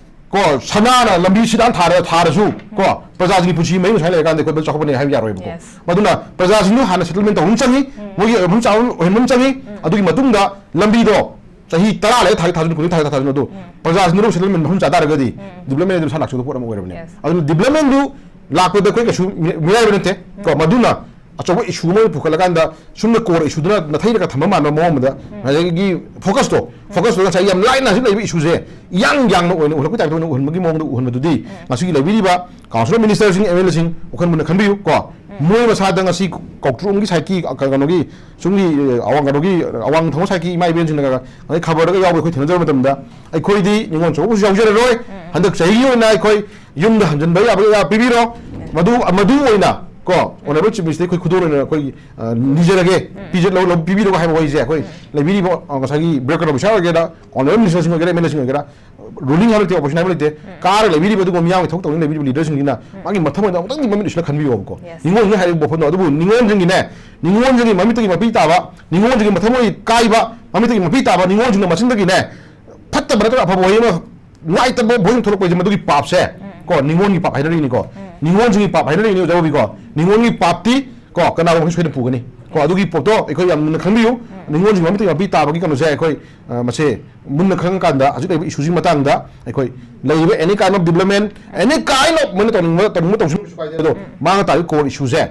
ꯀꯣ, ꯁꯅꯥꯅ ꯂꯝꯕꯤ ꯁꯤꯗꯥꯟ ꯊꯥꯔ ꯊꯥꯔꯁꯨ ꯀꯣ, ꯄ꯭ꯔꯖꯥꯁꯤꯡꯒꯤ ꯄꯨꯟꯁꯤ ꯃꯍꯤꯡ ꯁꯨꯃꯥꯏꯅ ꯂꯩꯔꯀꯥꯟꯗ ꯑꯩꯈꯣꯏ ꯆꯥꯎꯈꯠꯄꯅꯦ ꯍꯥꯏꯕ ꯌꯥꯔꯣꯏꯕꯀꯣ꯫ Yes. ꯃꯗꯨꯅ ꯄ꯭ꯔꯖꯥꯁꯤꯡꯗꯨ ꯍꯥꯟꯅ ꯁꯦꯇꯜꯃꯦꯟ ꯇꯧꯕ ꯑꯃ ꯆꯪꯉꯤ, ꯃꯣꯏꯒꯤ ꯑꯣꯏꯐꯝ ꯆꯥꯐꯝ ꯑꯣꯏꯍꯟꯕ ꯑꯃ ꯆꯪꯉꯤ꯫ ꯑꯗꯨꯒꯤ ꯃꯇꯨꯡꯗ ꯂꯝꯕꯤꯗꯣ ꯆꯍꯤ ꯇꯔꯥ ꯂꯩꯔ ꯊꯥꯒꯤ ꯊꯥꯖꯤꯟ, ꯀꯨꯟ ꯊꯥꯒꯤ ꯊꯥꯖꯤꯟ ꯑꯗꯨ ꯄ꯭ꯔꯖꯥꯁꯤꯡꯗꯨ ꯁꯦꯇꯜꯃꯦꯟ ꯃꯐꯝ ꯆꯥ ꯇꯥꯔꯒꯗꯤ ꯗꯤꯕ꯭ꯂꯞꯃꯦꯟ ꯑꯗꯨ ꯃꯁꯥ ꯂꯥꯛꯆꯕ ꯄꯣꯠ ꯑꯃ ꯑꯣꯏꯔꯕꯅꯦ꯫ Yes. ꯑꯗꯨꯅ ꯗꯤꯕ꯭ꯂꯞꯃꯦꯟꯗꯨ ꯂꯥꯛꯄꯗ ꯑꯩꯈꯣꯏ ꯀꯩꯁꯨ ꯃꯤ-, ꯃꯤꯔꯥꯏꯕ ꯅꯠꯇꯦ ꯀꯣ꯫ ꯃꯗꯨꯅ ꯑꯆꯧꯕ ꯏꯁꯨ ꯑꯃ ꯄꯨꯈꯠꯂꯀꯥꯟꯗ ꯁꯨꯝꯅ ꯀꯣꯔ ꯏꯁꯨꯗꯨꯅ ꯅꯥꯊꯩꯔꯒ ꯊꯝꯕ ꯃꯥꯟꯕ ꯃꯑꯣꯡ ꯑꯃꯗ ꯉꯁꯥꯏꯒꯤ ꯐꯣꯀꯁꯇꯣ, ꯐꯣꯀꯁꯇꯣ ꯉꯁꯥꯏ ꯌꯥꯝ ꯂꯥꯏꯅ ꯍꯧꯖꯤꯛ ꯂꯩꯔꯤꯕ ꯏꯁꯨꯁꯦ ꯏꯌꯥꯡ ꯌꯥꯡꯅ ꯑꯣꯏꯅ ꯎꯍꯜꯂꯛꯄ ꯇꯥꯏꯞꯇ ꯑꯣꯏꯅ ꯎꯍꯟꯕꯒꯤ ꯃꯑꯣꯡꯗ ꯎꯍꯟꯕꯗꯨꯗꯤ ꯉꯁꯤꯒꯤ ꯂꯩꯕꯤꯔꯤꯕ ꯀꯥꯎꯟꯁꯤꯜ ꯃꯤꯅꯤꯁꯇꯔꯁꯤꯡ, ꯑꯦꯝ ꯑꯦꯜ ꯑꯦꯁꯤꯡ ꯋꯥꯈꯜ ꯃꯨꯟꯅ ꯈꯟꯕꯤꯌꯨ ꯀꯣ꯫ ꯃꯣꯏ ꯃꯁꯥꯗ ꯉꯁꯤ ꯀꯧꯇ꯭ꯔꯨꯝꯒꯤ ꯁꯥꯏꯠꯀꯤ ꯀꯩꯅꯣꯒꯤ ꯁꯨꯝꯒꯤ ꯑꯋꯥꯡ ꯀꯩꯅꯣꯒꯤ ꯑꯋꯥꯡ ꯊꯪꯕ ꯁꯥꯏꯠꯀꯤ ꯏꯃꯥ ꯏꯕꯦꯟꯁꯤꯡꯅꯒ ꯉꯁꯥꯏ ꯈꯕꯔꯗꯒ ꯌꯥꯎꯕ ꯑꯩꯈꯣꯏ ꯊꯦꯡꯅꯖꯕ ꯃꯇꯝꯗ ꯑꯩꯈꯣꯏꯗꯤ ꯅꯤꯉꯣꯜ ꯆꯥꯛꯀꯧꯕꯁꯨ ꯌꯥꯎꯖꯔꯔꯣꯏ, ꯍꯟꯗꯛ ꯆꯍꯤꯒꯤ ꯑꯣꯏꯅ ꯑꯩꯈꯣꯏ ꯌꯨꯝꯗ ꯍꯟꯖꯤꯟꯕ ꯌꯥꯕ ꯌꯥ ꯄꯤꯕꯤꯔꯣ꯫ ꯃꯗꯨ, ꯃꯗꯨ ꯑꯣꯏꯅ ꯀꯣ, ꯑꯣꯅꯔꯦꯕꯜ ꯆꯤꯐ ꯃꯤꯅꯤꯁꯇꯔ ꯑꯩꯈꯣꯏ ꯈꯨꯗꯣꯜ ꯑꯣꯏꯅ ꯑꯩꯈꯣꯏ, ꯑ, ꯅꯤꯖꯔꯒꯦ, ꯄꯤꯖ-, ꯂꯧ-, ꯂꯧ-, ꯄꯤꯕꯤꯔꯒ ꯍꯥꯏꯕ ꯋꯥꯍꯩꯁꯦ ꯑꯩꯈꯣꯏ ꯂꯩꯕꯤꯔꯤꯕ, ꯑ, ꯉꯁꯥꯏꯒꯤ ꯕ꯭ꯔꯦꯛ ꯀꯠ ꯑꯣꯐꯤꯁꯥꯔ ꯑꯣꯏꯒꯦꯔꯥ, ꯑꯣꯅꯔꯦꯕꯜ ꯃꯤꯅꯤꯁꯇꯔꯁꯤꯡ ꯑꯣꯏꯒꯦꯔꯥ, ꯑꯦꯝ ꯑꯦꯜ ꯑꯦꯁꯤꯡ ꯑꯣꯏꯒꯦꯔꯥ, ꯔꯨꯂꯤꯡ ꯍꯥꯏꯕ ꯂꯩꯇꯦ, ꯑꯣꯄꯣꯖꯤꯁꯟ ꯍꯥꯏꯕ ꯂꯩꯇꯦ, ꯀꯥꯔ ꯂꯩꯕꯤꯔꯤꯕ ꯑꯗꯨꯒꯨꯝꯕ ꯃꯤꯌꯥꯝꯒꯤ ꯊꯕꯛ ꯇꯧꯅꯤꯡ ꯂꯩꯕꯤꯔꯤꯕ ꯂꯤꯗꯔꯁꯤꯡꯁꯤꯅ ꯃꯥꯒꯤ ꯃꯊꯃꯣꯏꯗ ꯑꯃꯨꯛꯇꯪꯗꯤ ꯃꯃꯤꯠ ꯎꯁꯤꯜꯂ ꯈꯟꯕꯤꯌꯣꯕꯀꯣ꯫ Yes. ꯅꯤꯉꯣꯜꯁꯤꯡꯅ ꯍꯥꯏꯔꯤꯕ ꯋꯥꯐꯝꯗꯣ, ꯑꯗꯨꯕꯨ ꯅꯤꯉꯣꯜꯁꯤꯡꯒꯤꯅꯦ, ꯅꯤꯉꯣꯜꯁꯤꯡꯒꯤ ꯃꯃꯤꯠꯇꯒꯤ ꯃꯄꯤ ꯇꯥꯕ, ꯅꯤꯉꯣꯜꯁꯤꯡꯒꯤ ꯃꯊꯃꯣꯏ ꯀꯥꯏꯕ, ꯃꯃꯤꯠꯇꯒꯤ ꯃꯄꯤ ꯇꯥꯕ ꯅꯤꯉꯣꯜꯁꯤꯡꯅ ꯃꯆꯤꯟꯗꯒꯤꯅꯦ ꯐꯠꯇꯕ ꯅꯠꯇ꯭ꯔꯒ ꯑꯐꯕ ꯋꯥꯍꯩ ꯑꯃ, ꯅꯨꯡꯉꯥꯏꯇꯕ ꯋꯥꯍꯩ ꯑꯃ ꯊꯣꯛꯂꯛꯄꯁꯦ ꯃꯗꯨꯒꯤ ꯄꯥꯞꯁꯦ ꯀꯣ, ꯅꯤꯉꯣꯜꯒꯤ ꯄꯥꯞ ꯍꯥꯏꯅꯔꯤꯅꯤꯀꯣ꯫ ꯅꯤꯉꯣꯜꯁꯤꯡꯒꯤ ꯄꯥꯞ ꯍꯥꯏꯅꯔꯤꯅꯤ ꯑꯣꯖꯥ ꯕꯣꯕꯤꯀꯣ꯫ ꯅꯤꯉꯣꯜꯒꯤ ꯄꯥꯞꯇꯤ ꯀꯣ ꯀꯅꯥꯒꯨꯝꯕ ꯑꯃ ꯁꯣꯏꯗꯅ ꯄꯨꯒꯅꯤ ꯀꯣ꯫ ꯑꯗꯨꯒꯤ ꯄꯣꯠꯇꯣ ꯑꯩꯈꯣꯏ ꯌꯥꯝꯅ ꯈꯪꯕꯤꯌꯨ꯫ ꯅꯤꯉꯣꯜꯁꯤꯡꯒꯤ ꯃꯃꯤꯠꯇꯒꯤ ꯃꯄꯤ ꯇꯥꯕꯒꯤ ꯀꯩꯅꯣꯁꯦ ꯑꯩꯈꯣꯏ, ꯑ, ꯃꯁꯦ ꯃꯨꯟꯅ ꯈꯪꯉꯀꯥꯟꯗ ꯍꯧꯖꯤꯛ ꯂꯩꯔꯤꯕ ꯏꯁꯨꯁꯤꯒꯤ ꯃꯇꯥꯡꯗ ꯑꯩꯈꯣꯏ ꯂꯩꯔꯤꯕ any kind of development, any kind of ꯃꯣꯏꯅ ꯇꯧꯅꯤꯡꯕ, ꯇꯧꯅꯤꯡꯕ ꯇꯧꯁꯤꯟꯕꯁꯨ ꯀꯥꯏꯗꯦ꯫ ꯑꯗꯣ ꯃꯥꯡ ꯇꯥꯔꯤꯕ ꯀꯣꯔ ꯏꯁꯨꯁꯦ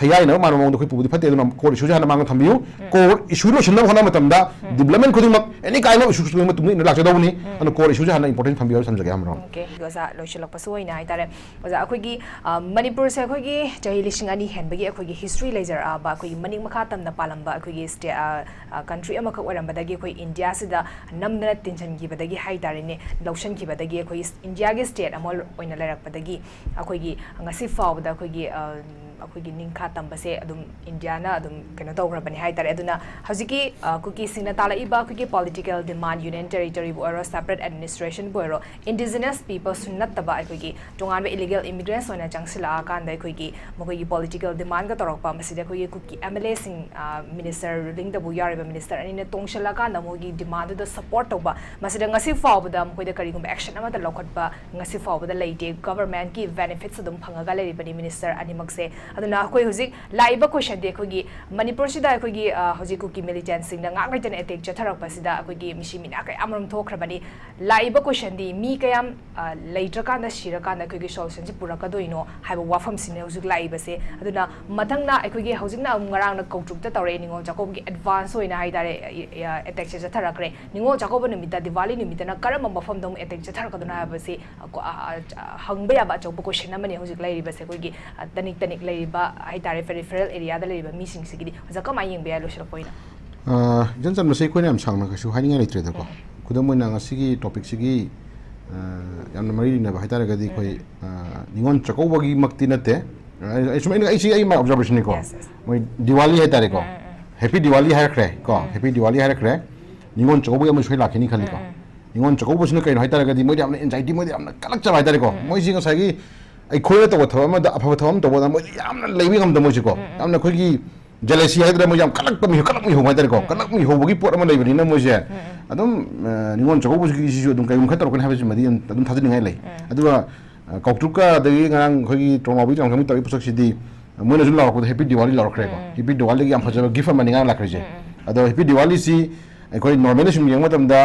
ꯈꯌꯥꯏꯅꯕ ꯃꯥꯟꯕ ꯃꯑꯣꯡꯗ ꯑꯩꯈꯣꯏ ꯄꯨꯕꯗꯤ ꯐꯠꯇꯦ꯫ ꯑꯗꯨꯅ core issue ꯁꯦ ꯍꯥꯟꯅ ꯃꯥꯡꯗ ꯊꯝꯕꯤꯌꯨ꯫ Core issue ꯂꯣꯏꯁꯤꯟꯅꯕ ꯍꯣꯠꯅꯕ ꯃꯇꯝꯗ development ꯈꯨꯗꯤꯡꯃꯛ, any kind of issue ꯈꯨꯗꯤꯡꯃꯛ ꯃꯇꯨꯡ ꯏꯟꯅ ꯂꯥꯛꯆꯗꯧꯕꯅꯤ꯫ ꯑꯗꯨꯅ core issue ꯁꯦ ꯍꯥꯟꯅ importance ꯊꯝꯕꯤꯌꯨ ꯍꯥꯏꯕ ꯊꯝꯖꯒꯦ, ꯑꯃꯔꯣꯝ꯫ Okay, ꯑꯣꯖꯥ, ꯂꯣꯏꯁꯤꯜꯂꯛꯄꯁꯨ ꯑꯣꯏꯅ ꯍꯥꯏꯇꯥꯔꯦ꯫ ꯑꯣꯖꯥ, ꯑꯩꯈꯣꯏꯒꯤ, ꯑ, ꯃꯅꯤꯄꯨꯔꯁꯦ ꯑꯩꯈꯣꯏꯒꯤ ꯆꯍꯤ ꯂꯤꯁꯤꯡ ꯑꯅꯤ ꯍꯦꯟꯕꯒꯤ ꯑꯩꯈꯣꯏꯒꯤ history ꯂꯩꯖꯔꯛꯑꯕ, ꯑꯩꯈꯣꯏꯒꯤ ꯃꯅꯤꯡ ꯃꯈꯥ ꯇꯝꯅ ꯄꯥꯜꯂꯝꯕ ꯑꯩꯈꯣꯏꯒꯤ state, ꯑ, ꯑ, country ꯑꯃꯈꯛ ꯑꯣꯏꯔꯝꯕꯗꯒꯤ ꯑꯩꯈꯣꯏ ꯏꯟꯗꯤꯌꯥꯁꯤꯗ ꯅꯝꯗꯅ ꯇꯤꯟꯁꯤꯟꯈꯤꯕꯗꯒꯤ ꯍꯥꯏꯇꯥꯔꯦꯅꯦ, ꯂꯧꯁꯤꯟꯈꯤꯕꯗꯒꯤ ꯑꯩꯈꯣꯏ ꯏꯟꯗꯤꯌꯥꯒꯤ state ꯑꯃ ꯑꯣꯏꯅ ꯂꯩꯔꯛꯄꯗꯒꯤ ꯑꯩꯈꯣꯏꯒꯤ ꯉꯁꯤ ꯐꯥꯎꯕꯗ ꯑꯩꯈꯣꯏꯒꯤ, ꯑ, ꯑꯩꯈꯣꯏꯒꯤ ꯅꯤꯡꯈꯥ ꯇꯝꯕꯁꯦ ꯑꯗꯨꯝ ꯏꯟꯗꯤꯌꯥꯅ ꯑꯗꯨꯝ ꯀꯩꯅꯣ ꯇꯧꯈ꯭ꯔꯕꯅꯤ ꯍꯥꯏꯇꯥꯔꯦ꯫ ꯑꯗꯨꯅ ꯍꯧꯖꯤꯛꯀꯤ, ꯑ, ꯀꯨꯀꯤꯁꯤꯡꯅ ꯇꯥꯜꯂꯛꯏꯕ ꯑꯩꯈꯣꯏꯒꯤ political demand, union territoryꯕꯨ ꯑꯣꯏꯔꯣ, separate administrationꯕꯨ ꯑꯣꯏꯔꯣ, indigenous peopleꯁꯨ ꯅꯠꯇꯕ ꯑꯩꯈꯣꯏꯒꯤ ꯇꯣꯉꯥꯟꯕ illegal immigrants ꯑꯣꯏꯅ ꯆꯪꯁꯤꯜꯂꯛꯑꯀꯥꯟꯗ ꯑꯩꯈꯣꯏꯒꯤ ꯃꯈꯣꯏꯒꯤ political demandꯒ ꯇꯧꯔꯛꯄ, ꯃꯁꯤꯗ ꯑꯩꯈꯣꯏꯒꯤ ꯀꯨꯀꯤ MLAꯁꯤꯡ, ꯑ, minister, rulingꯗꯕꯨ ꯌꯥꯎꯔꯤꯕ minister ꯑꯅꯤꯅ ꯇꯣꯡꯁꯤꯜꯂꯀꯥꯟꯗ ꯃꯣꯏꯒꯤ demandꯗꯨꯗ support ꯇꯧꯕ, ꯃꯁꯤꯗ ꯉꯁꯤ ꯐꯥꯎꯕꯗ ꯃꯈꯣꯏꯗ ꯀꯔꯤꯒꯨꯝꯕ action ꯑꯃꯠꯇ ꯂꯧꯈꯠꯄ ꯉꯁꯤ ꯐꯥꯎꯕꯗ ꯂꯩꯇꯦ꯫ Governmentꯀꯤ benefits ꯑꯗꯨꯝ ꯐꯪꯉꯒ ꯂꯩꯔꯤꯕꯅꯤ minister ꯑꯅꯤꯃꯛꯁꯦ꯫ ꯑꯗꯨꯅ ꯑꯩꯈꯣꯏ ꯍꯧꯖꯤꯛ ꯂꯥꯛꯏꯕ questionꯗꯤ ꯑꯩꯈꯣꯏꯒꯤ ꯃꯅꯤꯄꯨꯔꯁꯤꯗ ꯑꯩꯈꯣꯏꯒꯤ, ꯑ, ꯍꯧꯖꯤꯛ ꯀꯨꯀꯤ militantꯁꯤꯡꯅ ꯉꯥꯛ ꯂꯩꯇꯅ attack ꯆꯠꯊꯔꯛꯄꯁꯤꯗ ꯑꯩꯈꯣꯏꯒꯤ ꯃꯤꯁꯤ ꯃꯤꯅꯥ ꯀꯌꯥ ꯑꯃꯔꯣꯝ ꯊꯣꯛꯈ꯭ꯔꯕꯅꯤ꯫ ꯂꯥꯛꯏꯕ questionꯗꯤ ꯃꯤ ꯀꯌꯥꯝ, ꯑ, ꯂꯩꯇ꯭ꯔꯀꯥꯟꯗ, ꯁꯤꯔꯀꯥꯟꯗ ꯑꯩꯈꯣꯏꯒꯤ solutionꯁꯤ ꯄꯨꯔꯛꯀꯗꯣꯏꯅꯣ ꯍꯥꯏꯕ ꯋꯥꯐꯝꯁꯤꯅꯦ ꯍꯧꯖꯤꯛ ꯂꯥꯛꯏꯕꯁꯦ꯫ ꯑꯗꯨꯅ ꯃꯊꯪꯅ ꯑꯩꯈꯣꯏꯒꯤ ꯍꯧꯖꯤꯛꯅ ꯑꯃꯨꯛ ꯉꯔꯥꯡꯅ ꯀꯧꯇ꯭ꯔꯨꯛꯇ ꯇꯧꯔꯛꯑꯦ, ꯅꯤꯉꯣꯜ ꯆꯥꯛꯀꯧꯕꯒꯤ advance ꯑꯣꯏꯅ ꯍꯥꯏꯇꯥꯔꯦ, ꯑ, attackꯁꯦ ꯆꯠꯊꯔꯛꯈ꯭ꯔꯦ꯫ ꯅꯤꯉꯣꯜ ꯆꯥꯛꯀꯧꯕ ꯅꯨꯃꯤꯠꯇ, ꯗꯤꯋꯥꯂꯤ ꯅꯨꯃꯤꯠꯇꯅ ꯀꯔꯝꯕ ꯃꯐꯝꯗ ꯑꯃꯨꯛ attack ꯆꯠꯊꯔꯛꯀꯗꯣꯏꯅꯣ ꯍꯥꯏꯕꯁꯤ, ꯑ, ꯀꯣ-, ꯑ, ꯑ, ꯍꯪꯕ ꯌꯥꯕ ꯑꯆꯧꯕ question ꯑꯃꯅꯤ ꯍꯧꯖꯤꯛ ꯂꯩꯔꯤꯕꯁꯦ꯫ ꯑꯩꯈꯣꯏꯒꯤ, ꯑ, ꯇꯅꯤꯛ ꯇꯅꯤꯛ ꯂꯩꯔꯤꯕ ꯍꯥꯏꯇꯥꯔꯦ, peripheral areaꯗ ꯂꯩꯔꯤꯕ ꯃꯤꯁꯤꯡꯁꯤꯒꯤꯗꯤ꯫ ꯑꯣꯖꯥ, ꯀꯃꯥꯏꯅ ꯌꯦꯡꯕ ꯌꯥꯏ ꯂꯣꯏꯁꯤꯜꯂꯛꯄ ꯑꯣꯏꯅ? ꯑ, ꯏꯆꯝ ꯆꯝꯕꯁꯦ ꯑꯩꯈꯣꯏꯅ ꯌꯥꯝ ꯁꯥꯡꯅ ꯀꯩꯁꯨ ꯍꯥꯏꯅꯤꯡꯉꯥꯏ ꯂꯩꯇ꯭ꯔꯦꯗꯀꯣ꯫ ꯎꯝ꯫ ꯈꯨꯗꯝ ꯑꯣꯏꯅ ꯉꯁꯤꯒꯤ topicꯁꯤꯒꯤ, ꯑ, ꯌꯥꯝꯅ ꯃꯔꯤ ꯂꯩꯅꯕ ꯍꯥꯏꯇꯥꯔꯒꯗꯤ ꯑꯩꯈꯣꯏ, ꯎꯝ꯫ ꯑ, ꯅꯤꯉꯣꯜ ꯆꯥꯛꯀꯧꯕꯒꯤꯃꯛꯇꯤ ꯅꯠꯇꯦ꯫ ꯑ, ꯑꯩ ꯁꯨꯝ, ꯑꯩꯅ, ꯑꯩꯁꯤ ꯑꯩ my observationꯅꯤꯀꯣ꯫ Yes, yes. ꯃꯣꯏ ꯗꯤꯋꯥꯂꯤ ꯍꯥꯏꯇꯥꯔꯦꯀꯣ꯫ ꯎꯝ, ꯎꯝ, ꯎꯝ꯫ Happy Diwali ꯍꯥꯏꯔꯛꯈ꯭ꯔꯦ ꯀꯣ꯫ ꯎꯝ꯫ Happy Diwali ꯍꯥꯏꯔꯛꯈ꯭ꯔꯦ꯫ ꯅꯤꯉꯣꯜ ꯆꯥꯛꯀꯧꯕꯒꯤ ꯑꯃ ꯁꯣꯏ ꯂꯥꯛꯈꯤꯅꯤ ꯈꯜꯂꯤꯀꯣ꯫ ꯎꯝ, ꯎꯝ꯫ ꯅꯤꯉꯣꯜ ꯆꯥꯛꯀꯧꯕꯁꯤꯅ ꯀꯩꯅꯣ ꯍꯥꯏꯇꯥꯔꯒꯗꯤ ꯃꯣꯏꯗꯤ ꯌꯥꯝꯅ anxiety, ꯃꯣꯏꯗꯤ ꯌꯥꯝꯅ ꯀꯜꯂꯛꯆꯕ ꯍꯥꯏꯇꯥꯔꯦꯀꯣ꯫ ꯎꯝ, ꯎꯝ꯫ ꯃꯣꯏꯁꯤ ꯉꯁꯥꯏꯒꯤ ꯑꯩꯈꯣꯏꯅ ꯇꯧꯕ ꯊꯕꯛ ꯑꯃꯗ, ꯑꯐꯕ ꯊꯕꯛ ꯑꯃ ꯇꯧꯕꯗ ꯃꯣꯏꯗꯤ ꯌꯥꯝꯅ ꯂꯩꯕ ꯉꯝꯗꯕ ꯃꯣꯏꯁꯦꯀꯣ꯫ ꯎꯝ, ꯎꯝ꯫ ꯌꯥꯝꯅ ꯑꯩꯈꯣꯏꯒꯤ jealousy ꯍꯥꯏꯒꯗ꯭ꯔꯥ, ꯃꯣꯏ ꯌꯥꯝ ꯀꯜꯂꯛꯄ ꯃꯤꯍꯨ-, ꯀꯜꯂꯛ ꯃꯤꯍꯧꯕ ꯍꯥꯏꯇꯥꯔꯦꯀꯣ꯫ ꯎꯝ, ꯎꯝ꯫ ꯀꯜꯂꯛ ꯃꯤꯍꯧꯕꯒꯤ ꯄꯣꯠ ꯑꯃ ꯂꯩꯕꯅꯤꯅ ꯃꯣꯏꯁꯦ ꯎꯝ, ꯎꯝ꯫ ꯑꯗꯨꯝ, ꯑ, ꯅꯤꯉꯣꯜ ꯆꯥꯛꯀꯧꯕꯁꯤꯒꯤꯁꯤꯁꯨ ꯑꯗꯨꯝ ꯀꯩꯒꯨꯝꯕ ꯈꯔ ꯇꯧꯔꯛꯀꯅꯤ ꯍꯥꯏꯕꯁꯤꯃꯗꯤ ꯑꯗꯨꯝ, ꯑꯗꯨꯝ ꯊꯥꯖꯅꯤꯡꯉꯥꯏ ꯂꯩ꯫ ꯎꯝ꯫ ꯑꯗꯨꯒ, ꯑ, ꯀꯧꯇ꯭ꯔꯨꯛꯀ ꯑꯗꯒꯤ ꯉꯔꯥꯡ ꯑꯩꯈꯣꯏꯒꯤ ꯇ꯭ꯔꯣꯃꯥꯕꯨ ꯆꯥꯝꯊꯣꯡꯕꯤ ꯇꯧꯔꯤꯕ ꯄꯣꯠꯁꯛꯁꯤꯗꯤ ꯃꯣꯏꯅꯁꯨ ꯂꯥꯎꯔꯛꯄꯗ Happy Diwali ꯂꯥꯎꯔꯛꯈ꯭ꯔꯦꯀꯣ꯫ ꯎꯝ꯫ Happy Diwaliꯒꯤ ꯌꯥꯝ ꯐꯖꯕ gift ꯑꯃꯅꯤ ꯉꯔꯥꯡ ꯂꯥꯛꯈ꯭ꯔꯤꯁꯦ꯫ ꯎꯝ, ꯎꯝ꯫ ꯑꯗꯣ Happy Diwaliꯁꯤ ꯑꯩꯈꯣꯏ normally ꯁꯨꯝ ꯌꯦꯡꯕ ꯃꯇꯝꯗ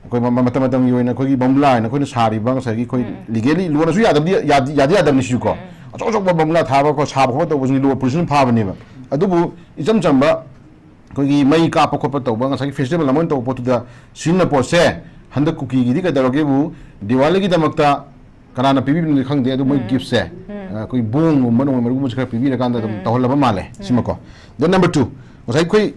ꯑꯩꯈꯣꯏ ꯃ-, ꯃꯇꯝ ꯃꯇꯝꯒꯤ ꯑꯣꯏꯅ ꯑꯩꯈꯣꯏꯒꯤ ꯕꯝꯕꯨꯂꯥ ꯍꯥꯏꯅ ꯑꯩꯈꯣꯏꯅ ꯁꯥꯔꯤꯕ ꯉꯁꯥꯏꯒꯤ ꯑꯩꯈꯣꯏ ꯎꯝ꯫ Legally ꯂꯣꯟꯅꯁꯨ ꯌꯥꯗꯕꯗꯤ, ꯌꯥꯗꯤ, ꯌꯥꯗꯤ ꯌꯥꯗꯕꯅꯤ ꯁꯤꯁꯨꯀꯣ꯫ ꯎꯝ, ꯎꯝ꯫ ꯑꯆꯧ ꯑꯆꯧꯕ ꯕꯝꯂꯥ ꯊꯥꯕ ꯈꯣꯠ ꯁꯥꯕ ꯈꯣꯠꯄ ꯇꯧꯕꯁꯤꯡ ꯂꯣ ꯄꯣꯂꯨꯁꯟ ꯐꯥꯕꯅꯦꯕ꯫ ꯑꯗꯨꯕꯨ ꯏꯆꯝ ꯆꯝꯕ ꯑꯩꯈꯣꯏꯒꯤ ꯃꯩ ꯀꯥꯞꯄ ꯈꯣꯠꯄ ꯇꯧꯕ, ꯉꯁꯥꯏꯒꯤ ꯐꯦꯁꯇꯤꯚꯦꯜ ꯑꯃ ꯇꯧꯕ ꯄꯣꯠꯇꯨꯗ ꯁꯤꯖꯤꯟꯅ ꯄꯣꯠꯁꯦ ꯍꯟꯗꯛ ꯀꯨꯀꯤꯒꯤꯗꯤ ꯀꯩꯗꯧꯔꯒꯦꯕꯨ, ꯗꯤꯋꯥꯂꯤꯒꯤꯗꯃꯛꯇ ꯀꯅꯥꯅ ꯄꯤꯕꯤꯕꯅꯣꯗꯤ ꯈꯪꯗꯦ, ꯑꯗꯨ ꯃꯣꯏ ꯎꯝ꯫ ꯒꯤꯐꯁꯦ, ꯎꯝ꯫ ꯑ, ꯑꯩꯈꯣꯏ ꯕꯣꯡꯒꯨꯝꯕ, ꯅꯣꯡꯃꯩ ꯃꯔꯨꯒꯨꯝꯕꯁꯦ ꯈꯔ ꯄꯤꯕꯤꯔꯀꯥꯟꯗ ꯑꯗꯨꯝ ꯎꯝ꯫ ꯇꯧꯍꯜꯂꯕ ꯃꯥꯜꯂꯦ꯫ ꯎꯝ꯫ ꯁꯤꯃꯀꯣ꯫ Then number two, ꯉꯁꯥꯏ ꯑꯩꯈꯣꯏ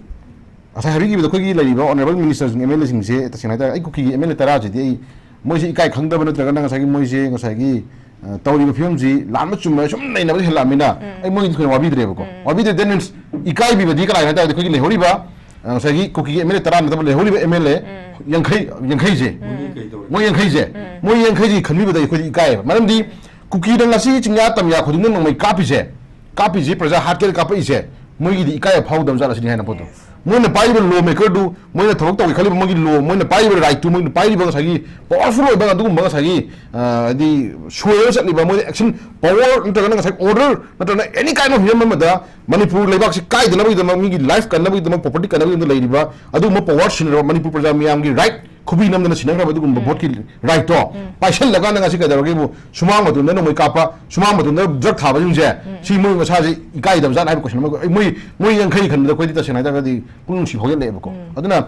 ꯉꯁꯥꯏ ꯍꯥꯏꯕꯤꯈꯤꯕꯗ ꯑꯩꯈꯣꯏꯒꯤ ꯂꯩꯔꯤꯕ honourable ministerꯁꯤꯡ, MLAꯁꯤꯡꯁꯦ, ꯇꯁꯦꯡꯅ ꯍꯥꯏꯇꯥꯔꯦ, ꯑꯩ ꯀꯨꯀꯤꯒꯤ MLA ꯇꯔꯥꯁꯤꯗꯤ ꯑꯩ, ꯃꯣꯏꯁꯦ ꯏꯀꯥꯏ ꯈꯪꯗꯕ ꯅꯠꯇ꯭ꯔꯒꯅ ꯉꯁꯥꯏꯒꯤ ꯃꯣꯏꯁꯦ ꯉꯁꯥꯏꯒꯤ, ꯑ, ꯇꯧꯔꯤꯕ ꯐꯤꯕꯝꯁꯤ ꯂꯥꯟꯕ ꯆꯨꯝꯕ ꯁꯨꯝ ꯂꯩꯅꯕꯗ ꯍꯦꯜꯂꯛꯑꯃꯤꯅ ꯎꯝ꯫ ꯑꯩ ꯃꯣꯏꯒꯤ ꯊꯣꯏꯅ ꯋꯥꯕꯤꯗ꯭ꯔꯦꯕꯀꯣ꯫ ꯎꯝ꯫ ꯋꯥꯕꯤꯗ꯭ꯔꯦ, that means ꯏꯀꯥꯏꯕꯤꯕꯗꯤ ꯀꯅꯥꯒꯤꯅꯣ ꯍꯥꯏ ꯇꯥꯔꯗꯤ ꯑꯩꯈꯣꯏꯒꯤ ꯂꯩꯍꯧꯔꯤꯕ, ꯑ, ꯉꯁꯥꯏꯒꯤ ꯀꯨꯀꯤꯒꯤ MLA ꯇꯔꯥ ꯅꯠꯇꯕ ꯂꯩꯍꯧꯔꯤꯕ MLA ꯎꯝ꯫ ꯌꯥꯡꯈꯩ, ꯌꯥꯡꯈꯩꯁꯦ, ꯎꯝ꯫ ꯃꯣꯏ ꯌꯥꯡꯈꯩꯁꯦ, ꯎꯝ꯫ ꯃꯣꯏ ꯌꯥꯡꯈꯩꯁꯤ ꯈꯟꯕꯤꯕꯗ ꯑꯩꯈꯣꯏꯗꯤ ꯏꯀꯥꯏꯌꯦꯕ꯫ ꯃꯔꯝꯗꯤ ꯀꯨꯀꯤꯗ ꯉꯁꯤ ꯆꯤꯡꯌꯥ ꯇꯝꯌꯥ ꯈꯨꯗꯤꯡꯗ ꯅꯣꯡꯃꯩ ꯀꯥꯞꯄꯤꯁꯦ, ꯀꯥꯞꯄꯤꯁꯦ, ꯄ꯭ꯔꯖꯥ ꯍꯥꯠꯀꯦꯅ ꯀꯥꯞꯄꯛꯏꯁꯦ, ꯃꯣꯏꯒꯤꯗꯤ ꯏꯀꯥꯏꯕ ꯐꯥꯎꯗꯕ ꯖꯥꯠꯂ ꯁꯤꯅꯤ ꯍꯥꯏꯅ ꯄꯣꯠꯇꯣ꯫ Yes꯫ ꯃꯣꯏꯅ ꯄꯥꯏꯔꯤꯕ law makerꯗꯨ, ꯃꯣꯏꯅ ꯊꯕꯛ ꯇꯧꯒꯦ ꯈꯜꯂꯤꯕ ꯃꯣꯏꯒꯤ law, ꯃꯣꯏꯅ ꯄꯥꯏꯔꯤꯕ rightꯇꯨ, ꯃꯣꯏꯅ ꯄꯥꯏꯔꯤꯕ ꯉꯁꯥꯏꯒꯤ powerful ꯑꯣꯏꯕ ꯑꯗꯨꯒꯨꯝꯕ ꯉꯁꯥꯏꯒꯤ, ꯑ, ꯍꯥꯏꯗꯤ ꯁꯣꯏꯔꯒ ꯆꯠꯂꯤꯕ ꯃꯣꯏꯗ action power ꯅꯠꯇ꯭ꯔꯒꯅ ꯉꯁꯥꯏ order ꯅꯠꯇ꯭ꯔꯒꯅ any kind of ꯍꯤꯔꯝ ꯑꯃꯗ ꯃꯅꯤꯄꯨꯔ ꯂꯩꯕꯥꯛꯁꯤ ꯀꯥꯏꯗꯅꯕꯒꯤꯗꯃꯛ, ꯃꯤꯒꯤ life ꯀꯟꯅꯕꯒꯤꯗꯃꯛ, property ꯀꯟꯅꯕꯒꯤꯗꯃꯛ ꯂꯩꯔꯤꯕ ꯑꯗꯨꯒꯨꯝꯕ power ꯁꯤꯖꯤꯟꯅꯔꯕ ꯃꯅꯤꯄꯨꯔ ꯄ꯭ꯔꯖꯥ ꯃꯤꯌꯥꯝꯒꯤ right ꯈꯨꯕꯤ ꯅꯝꯗꯅ ꯁꯤꯟꯅꯈ꯭ꯔꯕ ꯑꯗꯨꯒꯨꯝꯕ ꯎꯝ꯫ Voteꯀꯤ rightꯇꯣ ꯎꯝ꯫ ꯄꯥꯏꯁꯜꯂꯀꯥꯟꯗ ꯉꯁꯤ ꯀꯩꯗꯧꯔꯒꯦꯕꯨ, ꯁꯨꯃꯥꯡ ꯃꯇꯣꯟꯗ ꯅꯣꯡꯃꯩ ꯀꯥꯞꯄ, ꯁꯨꯃꯥꯡ ꯃꯇꯣꯟꯗ drug ꯊꯥꯕꯁꯤꯡꯁꯦ, ꯎꯝ꯫ ꯁꯤ ꯃꯣꯏ ꯃꯁꯥꯁꯦ ꯏꯀꯥꯏꯗꯕ ꯖꯥꯠ ꯍꯥꯏꯕ question ꯑꯃ, ꯑꯩ ꯃꯣꯏ, ꯃꯣꯏ ꯌꯥꯡꯈꯩ ꯈꯟꯕꯗ ꯑꯩꯈꯣꯏꯗꯤ ꯇꯁꯦꯡꯅ ꯍꯥꯏꯇꯥꯔꯒꯗꯤ ꯄꯨꯛꯅꯤꯡ ꯅꯨꯡꯁꯤ ꯐꯥꯎꯖꯤꯜꯂꯛꯑꯦꯕꯀꯣ꯫ ꯎꯝ꯫ ꯑꯗꯨꯅ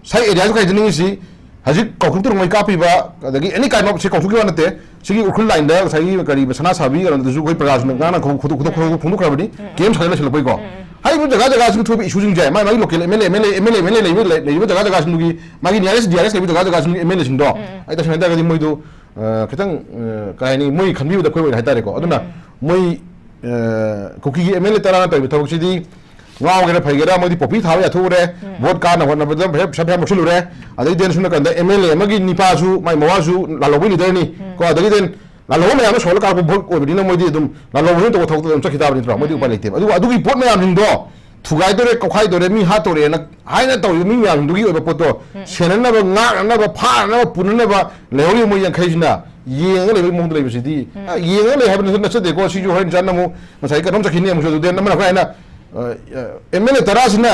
ꯁꯥꯏ areaꯁꯨ ꯀꯩꯗꯅꯤꯡꯉꯤꯁꯤ, ꯍꯧꯖꯤꯛ ꯀꯥꯎꯊꯣꯛꯇ ꯅꯣꯡꯃꯩ ꯀꯥꯞꯄꯤꯕ, ꯑꯗꯒꯤ any kind of, ꯁꯤ ꯀꯥꯎꯊꯣꯛꯀꯤ ꯋꯥ ꯅꯠꯇꯦ, ꯁꯤꯒꯤ ꯎꯈ꯭ꯔꯨꯜ lineꯗ ꯉꯁꯥꯏꯒꯤ ꯀꯔꯤꯕ ꯁꯅꯥ ꯁꯥꯕꯤ ꯀꯩꯅꯣꯗꯨꯁꯨ ꯑꯩꯈꯣꯏ ꯄ꯭ꯔꯖꯥꯁꯤꯡꯅ ꯉꯔꯥꯡꯅ ꯈꯣꯡ-, ꯈꯣꯡꯗꯣꯛ-, ꯈꯣꯡꯗꯣꯛ-, ꯈꯣꯡꯗꯣꯛꯈ꯭ꯔꯕꯅꯤ, ꯎꯝ꯫ Camp ꯁꯥꯗꯅ ꯂꯩꯁꯤꯜꯂꯛꯄꯩꯀꯣ꯫ ꯎꯝ꯫ ꯍꯥꯏꯔꯤꯕ ꯖꯒꯥ ꯖꯒꯥꯁꯤꯡꯗ ꯊꯣꯛꯏꯕ issueꯁꯤꯡꯁꯦ, ꯃꯥꯏ ꯃꯥꯒꯤ local MLA, MLA, MLA, MLA ꯂꯩꯕ, ꯂꯩ-, ꯂꯩꯔꯤꯕ ꯖꯒꯥ ꯖꯒꯥꯁꯤꯡꯗꯨꯒꯤ, ꯃꯥꯒꯤ nearest DRS ꯂꯩꯕ ꯖꯒꯥ ꯖꯒꯥꯁꯤꯡꯗꯨꯒꯤ MLAꯁꯤꯡꯗꯣ, ꯎꯝ, ꯎꯝ꯫ ꯑꯩ ꯇꯁꯦꯡꯅ ꯍꯥꯏꯇꯥꯔꯒꯗꯤ ꯃꯣꯏꯗꯣ, ꯑ, ꯈꯤꯇꯪ, ꯑ, ꯀꯩ ꯍꯥꯏꯅꯤ, ꯃꯣꯏ ꯈꯟꯕꯤꯕꯗ ꯑꯩꯈꯣꯏ ꯑꯣꯏꯅ ꯍꯥꯏꯇꯥꯔꯦꯀꯣ꯫ ꯑꯗꯨꯅ ꯎꯝ꯫ ꯃꯣꯏ, ꯑ, ꯀꯨꯀꯤꯒꯤ MLA ꯇꯔꯥꯅ ꯇꯧꯔꯤꯕ ꯊꯕꯛꯁꯤꯗꯤ ꯉꯥꯎꯒꯦꯔꯥ ꯐꯩꯒꯦꯔꯥ, ꯃꯣꯏꯗꯤ ꯄꯣꯄꯤ ꯊꯥꯕ ꯌꯥꯊꯣꯛꯎꯔꯦ, ꯎꯝ꯫ Vote ꯀꯥꯅ ꯍꯣꯠꯅꯕꯗ ꯄꯩꯁꯥ, ꯄꯩꯁꯥ ꯃꯛꯁꯤꯜꯂꯨꯔꯦ, ꯑꯗꯩ then ꯁꯣꯝ ꯅꯥꯀꯟꯗ MLA ꯑꯃꯒꯤ ꯅꯤꯄꯥꯁꯨ, ꯃꯥꯏ ꯃꯋꯥꯁꯨ ꯂꯥꯜꯍꯧꯕꯒꯤ leaderꯅꯤ ꯎꯝ꯫ ꯀꯣ, ꯑꯗꯒꯤ then ꯂꯥꯜꯍꯧꯕ ꯃꯌꯥꯝꯅ ꯁꯣꯜꯂ ꯀꯥꯔꯛꯄ vote ꯑꯣꯏꯕꯅꯤꯅ ꯃꯣꯏꯗꯤ ꯑꯗꯨꯝ ꯂꯥꯜꯍꯧꯕꯅ ꯇꯧꯕ ꯊꯕꯛꯇ ꯑꯗꯨꯝ ꯆꯠꯈꯤ ꯇꯥꯕꯅꯤ ꯅꯠꯇ꯭ꯔꯣ? ꯃꯣꯏꯗꯤ ꯎꯄꯥꯏ ꯎꯝ꯫ ꯂꯩꯇꯦꯕ꯫ ꯑꯗꯨꯒ ꯑꯗꯨꯒꯤ ꯄꯣꯠ ꯃꯌꯥꯝꯁꯤꯡꯗꯣ ꯊꯨꯒꯥꯏꯗꯣꯔꯦ, ꯀꯧꯈꯥꯏꯗꯣꯔꯦ, ꯃꯤ ꯍꯥꯠꯇꯣꯔꯦꯅ ꯍꯥꯏꯅ ꯇꯧꯔꯤꯕ ꯃꯤ ꯃꯌꯥꯝꯁꯤꯡꯗꯨꯒꯤ ꯑꯣꯏꯕ ꯄꯣꯠꯇꯣ ꯎꯝ꯫ ꯁꯦꯟꯅꯅꯕ, ꯉꯥꯛꯅꯅꯕ, ꯐꯥꯅꯅꯕ, ꯄꯨꯅꯅꯕ ꯂꯩꯍꯧꯔꯤꯕ ꯃꯣꯏ ꯌꯥꯡꯈꯩꯁꯤꯅ ꯌꯦꯡꯉꯒ ꯂꯩꯕꯒꯤ ꯃꯑꯣꯡꯗ ꯂꯩꯕꯁꯤꯗꯤ, ꯎꯝ꯫ ꯑ, ꯌꯦꯡꯉꯒ ꯂꯩ ꯍꯥꯏꯕ ꯅꯠꯆꯗꯦꯀꯣ꯫ ꯁꯤꯁꯨ ꯍꯣꯔꯦꯟ ꯆꯥꯟꯅ ꯑꯃꯨꯛ ꯉꯁꯥꯏ ꯀꯩꯅꯣꯝ ꯆꯠꯈꯤꯅꯤ ꯑꯃꯨꯛꯁꯨ꯫ ꯑꯗꯨꯗꯤ ꯑꯃꯅ ꯑꯩꯈꯣꯏ ꯍꯥꯏꯅ, ꯑ, ꯑ, MLA ꯇꯔꯥꯁꯤꯅ